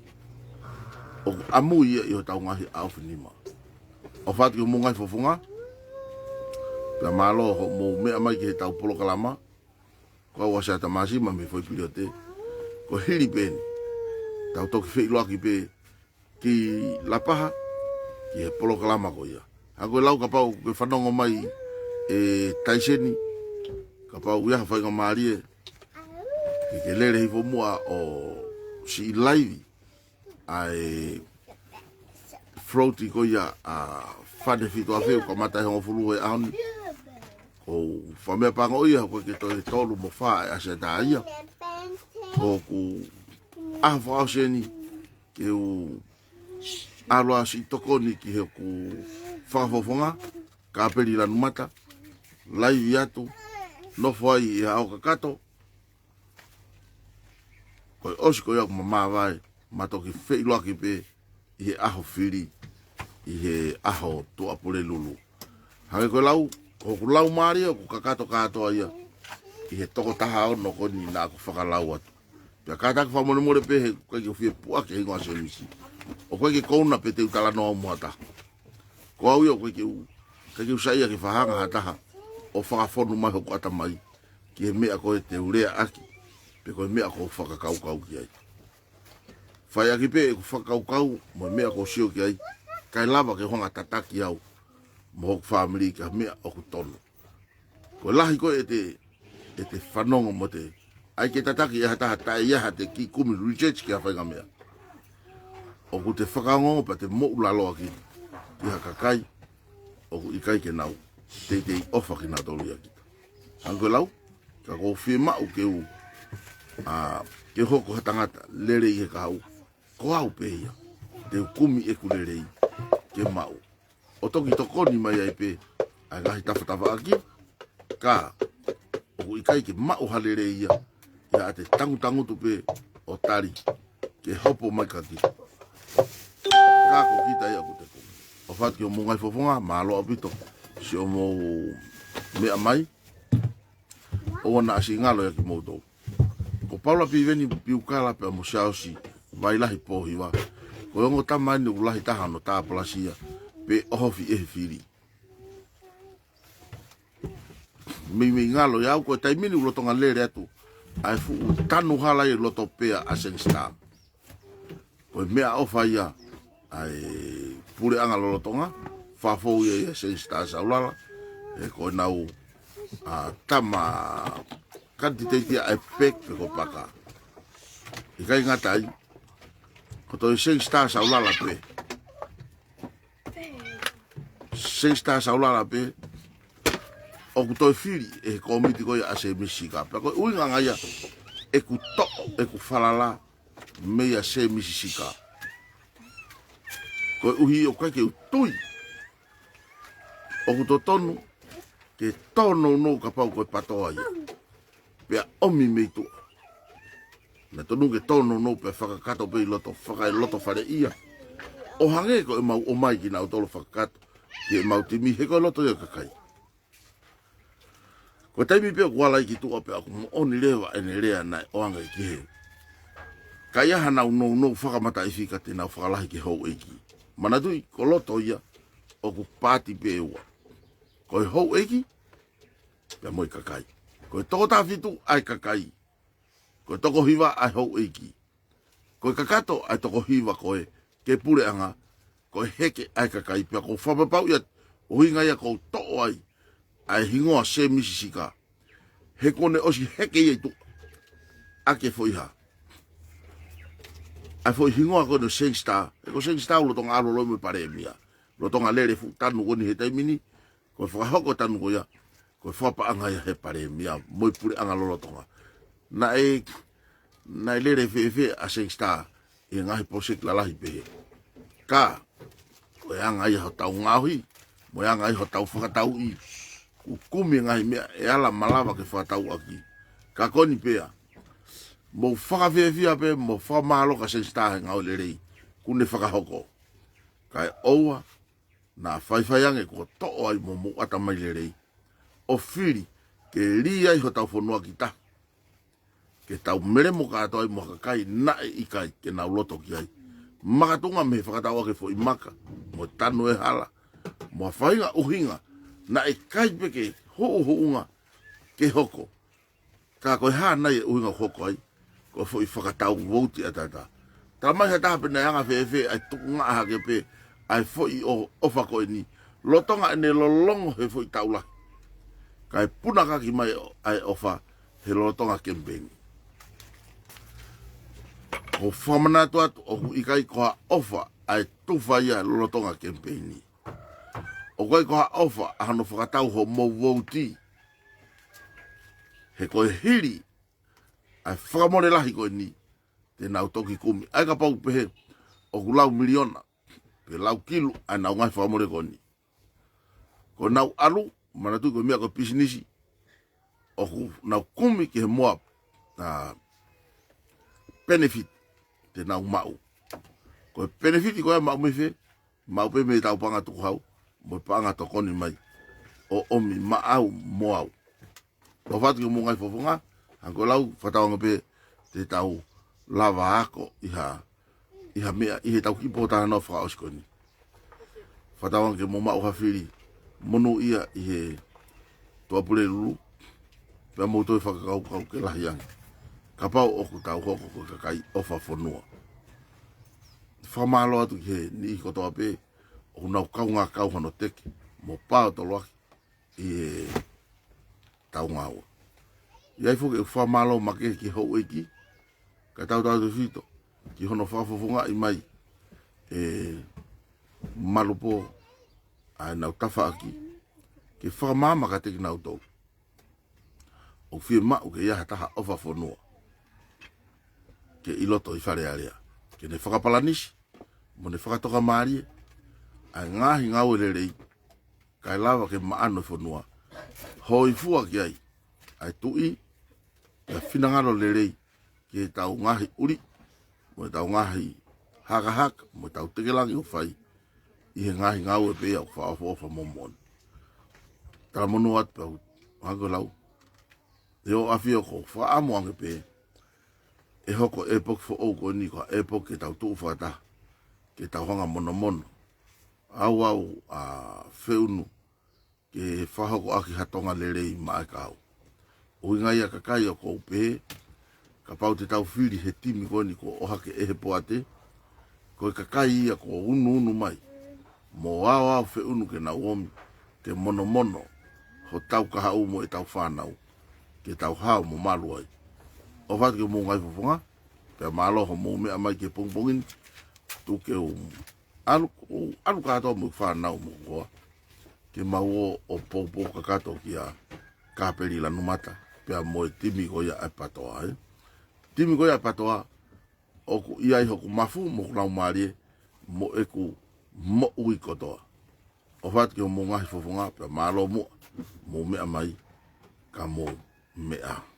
ʻoku ʻamu ia ʻi hotau ngaahi ʻaofinima. ʻOfa atu ki homou ngaahi fofonga, pea mālō hoʻomou meʻa mai ki heʻetau polokalama. Ko au ʻa Sea Tamāsima mei Foʻi Piliote. Ko e hili pē eni, tau toki feʻiloaki pē ki Lapaha ki he polokalama ko ia. Hangē ko e lau, kapau ʻoku ke fanongo mai ʻe Taiseni, kapau ʻoku ʻi ai ha faingamālie ke ke lele hifo muʻa ʻo siʻi laivi ʻa e float ko ia ʻa Fane Fitu Afe, ʻoku kamata ʻi he hongofulu he ʻaho ni. Ko e faʻa meʻapango ia, ko e ke toe tolu mo fā ʻa e ʻaseta ia. Ko hoku ʻaho fakaʻosi eni ke u ʻalu ʻo siʻi tokoni ki heʻeku fakafofonga, Kapeli Lanumata, laivi atu, nofo ai ʻi he ʻaho kakato. Ko e ʻosi ko ia ʻoku ma māvae, ma toki feʻiloaki pē ʻi he ʻaho fili, ʻi he ʻaho Tuʻapulelulu. Hangē ko e lau, ko hoku laumālie ʻoku kakato kātoa ia ʻi he toko taha ono ko eni naʻa ku fakalau atu. Pea kātaki fakamolemole pē he ʻoku ʻikai ke u fie puʻaki e hingoa Semisi. ʻOku ʻikai ke kouna pe te u talanoa mo ha taha. Ko au ia ʻoku ʻikai ke u, ʻikai ke u saiʻia ke fakahanga ha taha ʻo fakafonu mai hoku ʻatamai ki he meʻa ko ē te u leaʻaki, pe ko e meʻa ʻoku ou fakakaukau ki ai. Fai ʻaki pē ʻeku fakakaukau mo e meʻa ʻoku ou sio ki ai, kae lava ke u hanga ʻo tataki au mo hoku fāmili ki ha meʻa ʻoku tonu. Ko e lahi ko ē ʻete, ʻete fanongo mo te ʻai ke tataki ʻe ha taha taʻe ʻi ai haʻate kiʻi kumi research ki ha faʻahinga meʻa, ʻoku te fakaongo pea te moʻulaloa ki, ki ha kakai ʻoku ʻikai ke nau teitei ʻofa kinautolu ʻia kita. Hangē ko e lau, ka ʻoku ou fiemaʻu ke u, ʻa, ke u hoko ko ha tangata lelei he kahaʻu. Ko au pē ia, te u kumi ʻeku lelei ke maʻu, ʻo toki tokoni mai ai pē ʻa e ngaahi tafatafaʻaki, ka ʻoku ʻikai ke maʻu ha lelei ia, ia ʻa te tangutangutu pē ʻo tali ke hopo mai kia kita. Ka ko kita ia ʻoku te kumi. ʻOfa atu ki hoʻomou ngaahi fofonga, mālō ʻaupito siʻomou meʻa mai. ʻOua naʻa siʻi ngalo ia kimoutolu. Ko Paula Piveni Piukala pea mo Siaosi Vailahi Pōhiva, ko e ongo tama eni ʻoku lahi taha hono tāpalasia pe ʻohofi ʻe he fili. Meimei ngalo ia au, ko e taimi ni ʻoku lolotonga lele atu ʻa e fuʻu tanu hala ʻi loto pea ʻa Seng Star. Ko e meʻaʻofa ia ʻa e puleʻanga lolotonga, fafou ia ʻia Seng Star Saulala, he ko ʻenau, ʻa, tama kanititeiti ʻa e pek pe ko Paka. ʻIkai ngata ai, ko e toe Seng Star Saulala pē. Seng Star Saulala pē, ʻoku toe fili ʻe he kōmiti ko ia ʻa Semisi Sika. Pea ko e ʻuhinga ia ʻeku toʻo ʻeku falala meia Semisi Sika. Koeʻuhi ʻoku ʻikai ke u tui ʻoku totonu ke tōnounou kapau ko e patoa ia pea ʻomi mei tuʻa. Naʻe tonu ke tōnounou pea fakakakato pē ʻi loto, fakaeloto fale ia, ʻo hangē ko ʻemau ʻomai kinautolu fakakakato ki heʻemau timi, he ko e loto ia ʻo e kakai. Ko e taimi pē ʻoku ala ai ki tuʻa pea ʻoku moʻoni leva ʻene lea naʻe ʻoange ki he, ka ʻi ai hanau nounou fakamataʻifika te nau fakalahi ki he houʻeiki. Manatuʻi ko loto ia ʻoku paati pē ʻe ua. Ko e houʻeiki pea mo e kakai. Ko e toko taha fitu ʻa e kakai. Ko e toko hiva ʻa e houʻeiki. Ko e kakato ʻa e toko hiva ko ē ki he puleʻanga, ko e heke ʻa e kakai. Pea ʻoku ou fakapapauʻi ʻa e ʻuhinga ia ʻoku ou toʻo ai ʻa e hingoa Semisi Sika, he kuo ne ʻosi heke ia ʻi tuʻa ʻaki e foʻi hā, ʻa e foʻi hingoa ko eni ʻo Seng Star. He ko Seng Star ʻoku lolotonga ʻalu loi mo e palēmia, lolotonga lele fuʻu tanu ko eni he taimi ni, ko e fakahoko tanu ko ia, ko e fakapaʻanga ia he palēmia mo e puleʻanga lolotonga. Naʻe, naʻe lele fēfē ʻa Seng Star ʻi he ngaahi poloseki lalahi pehē? Ka ko e anga ia hotau ngaohi, mo e anga ia hotau fakatauʻi, ʻoku kumi e ngaahi meʻa ʻe ala malava ke fakatauʻaki. Ka ko eni pē ia, mou fakafiefia pē mo fakamālō kia Seng Star he ngāue lelei kuo ne fakahoko. Kae ʻoua naʻa faifai ange kuo toʻo ai mo mou ʻatamai lelei ʻo fili ke lī ai hotau fonua ki tahi, ke tau melemo kātoa ai mo ha kakai naʻe ʻikai ke nau loto ki ai. Makatuʻunga mei he fakatauʻaki e foʻi maka mo e tanu e hala mo ha faʻahinga ʻuhinga naʻe ʻikai pē ke huʻuhuʻunga ke hoko. Ka ko e hā nai e ʻuhinga ʻoku hoko ai? Ko e foʻi fakatau vouti ʻataʻatā. Talamai ʻe ha taha pe naʻe anga fēfē ʻa e tukungaʻa hake pē ʻa e foʻi ʻo, ʻofa ko eni, lolotonga ʻene lolongo he foʻi taʻu lahi, kae punakaki mai ʻa e ʻofa he lolotonga kemipeini. ʻOku ou fakamanatu atu ʻoku ʻikai ko ha ʻofa ʻa e tufa ia lolotonga kemipeini. ʻOku ʻikai ko ha ʻofa ʻa hono fakatau hoʻomou vouti. He ko e hili ʻa e fakamole lahi ko eni, te nau toki kumi ai kapau pehē ʻoku lau miliona pe lau kilu ʻa ʻenau ngaahi fakamole ko eni. Ko ʻenau ʻalu, manatuʻi ko e meʻa ko e pisinisi, ʻoku nau kumi ki he moa, ʻa, benefit te nau maʻu. Ko e benefit ko ia maʻu mei fē? Maʻu pē mei heʻetau paʻanga tukuhau mo e paʻanga tokoni mai ʻo ʻomi maʻau mo au. ʻOfa atu ki homou ngaahi fofonga, hangē ko e lau, fakatauange pē te tau lava ako ʻi ha, ʻi ha meʻa, ʻi heʻetau kiʻi pōtalanoa fakaʻosi ko eni. Fakatauange ke mou maʻu ha fili monūʻia ʻi he Tuʻapulelulu, pea mou toe fakakaukau ke lahi ange. Kapau ʻoku tau hoko ko e kakai ʻofa fonua. Fakamālō atu ki he niʻihi kotoa pē, ʻoku nau kaungā kau hono teke, mo pātoloaki ʻi heʻetau ngāue. ʻI ai foki ʻeku fakamālō makehe ki he houʻeiki, kae tautautefito ki hono fakafofongaʻi mai ʻe Malupō ʻa ʻenau tafaʻaki, ke fakamaama kiate kinautolu ʻoku fiemaʻu ke ʻi ai ha taha ʻofa fonua ke ʻi loto ʻi Fale Alea, ke ne fakapalanisi, mo ne fakatokamālie ʻa e ngaahi ngāue lelei, kae lava ke maʻano e fonua. Hōifua ki ai ʻa e tuʻi, ʻa e finangalo lelei ki heʻetau ngaahi ʻuli, mo ʻetau ngaahi hakahaka, mo ʻetau tekelangi ʻoku fai ʻi he ngaahi ngāue pē ia ʻoku fakaʻofoʻofa mo moʻoni. Talamonū atu pē au, hangē ko e lau, ʻe ʻAfio, ʻoku ou fakaʻamu ange pē ʻe hoko e ʻepoki foʻou ko eni ko ha ʻepoki ke tau tuʻu fakataha, ke tau hanga ʻo monomono, ʻauʻau ʻa Feunu, ke fakahoko ʻaki ha Tonga lelei maʻa e kau. ʻUhinga ia, kakai, ʻoku ou pehē, kapau te tau fili he timi ko eni kuo ʻohake ʻe he poate, ko e kakai ia kuo unuunu mai mo aoao Feunu ke nau omi, ke monomono hotau kahaʻu mo ʻetau fānau, ke tau hao mo malu ai. ʻOfa atu ki homou ngaahi fofonga, pea mālō hoʻomou meʻa mai ki he pongipongi ni. Tuku ke u ʻalu, u ʻalu kātoa mo e fānau mo koa, ke mau ō ʻo poupou kakato kia Kapeli Lanumata, pea mo e timi ko ia ʻa e PATOA, ē. Timi ko ia ʻa e PATOA, ʻoku ʻi ai hoku mafu mo hoku laumālie mo ʻeku moʻui kotoa. ʻOfa atu ki homou ngaahi fofonga, pea mālō muʻa hoʻomou meʻa mai, ka mou meʻa.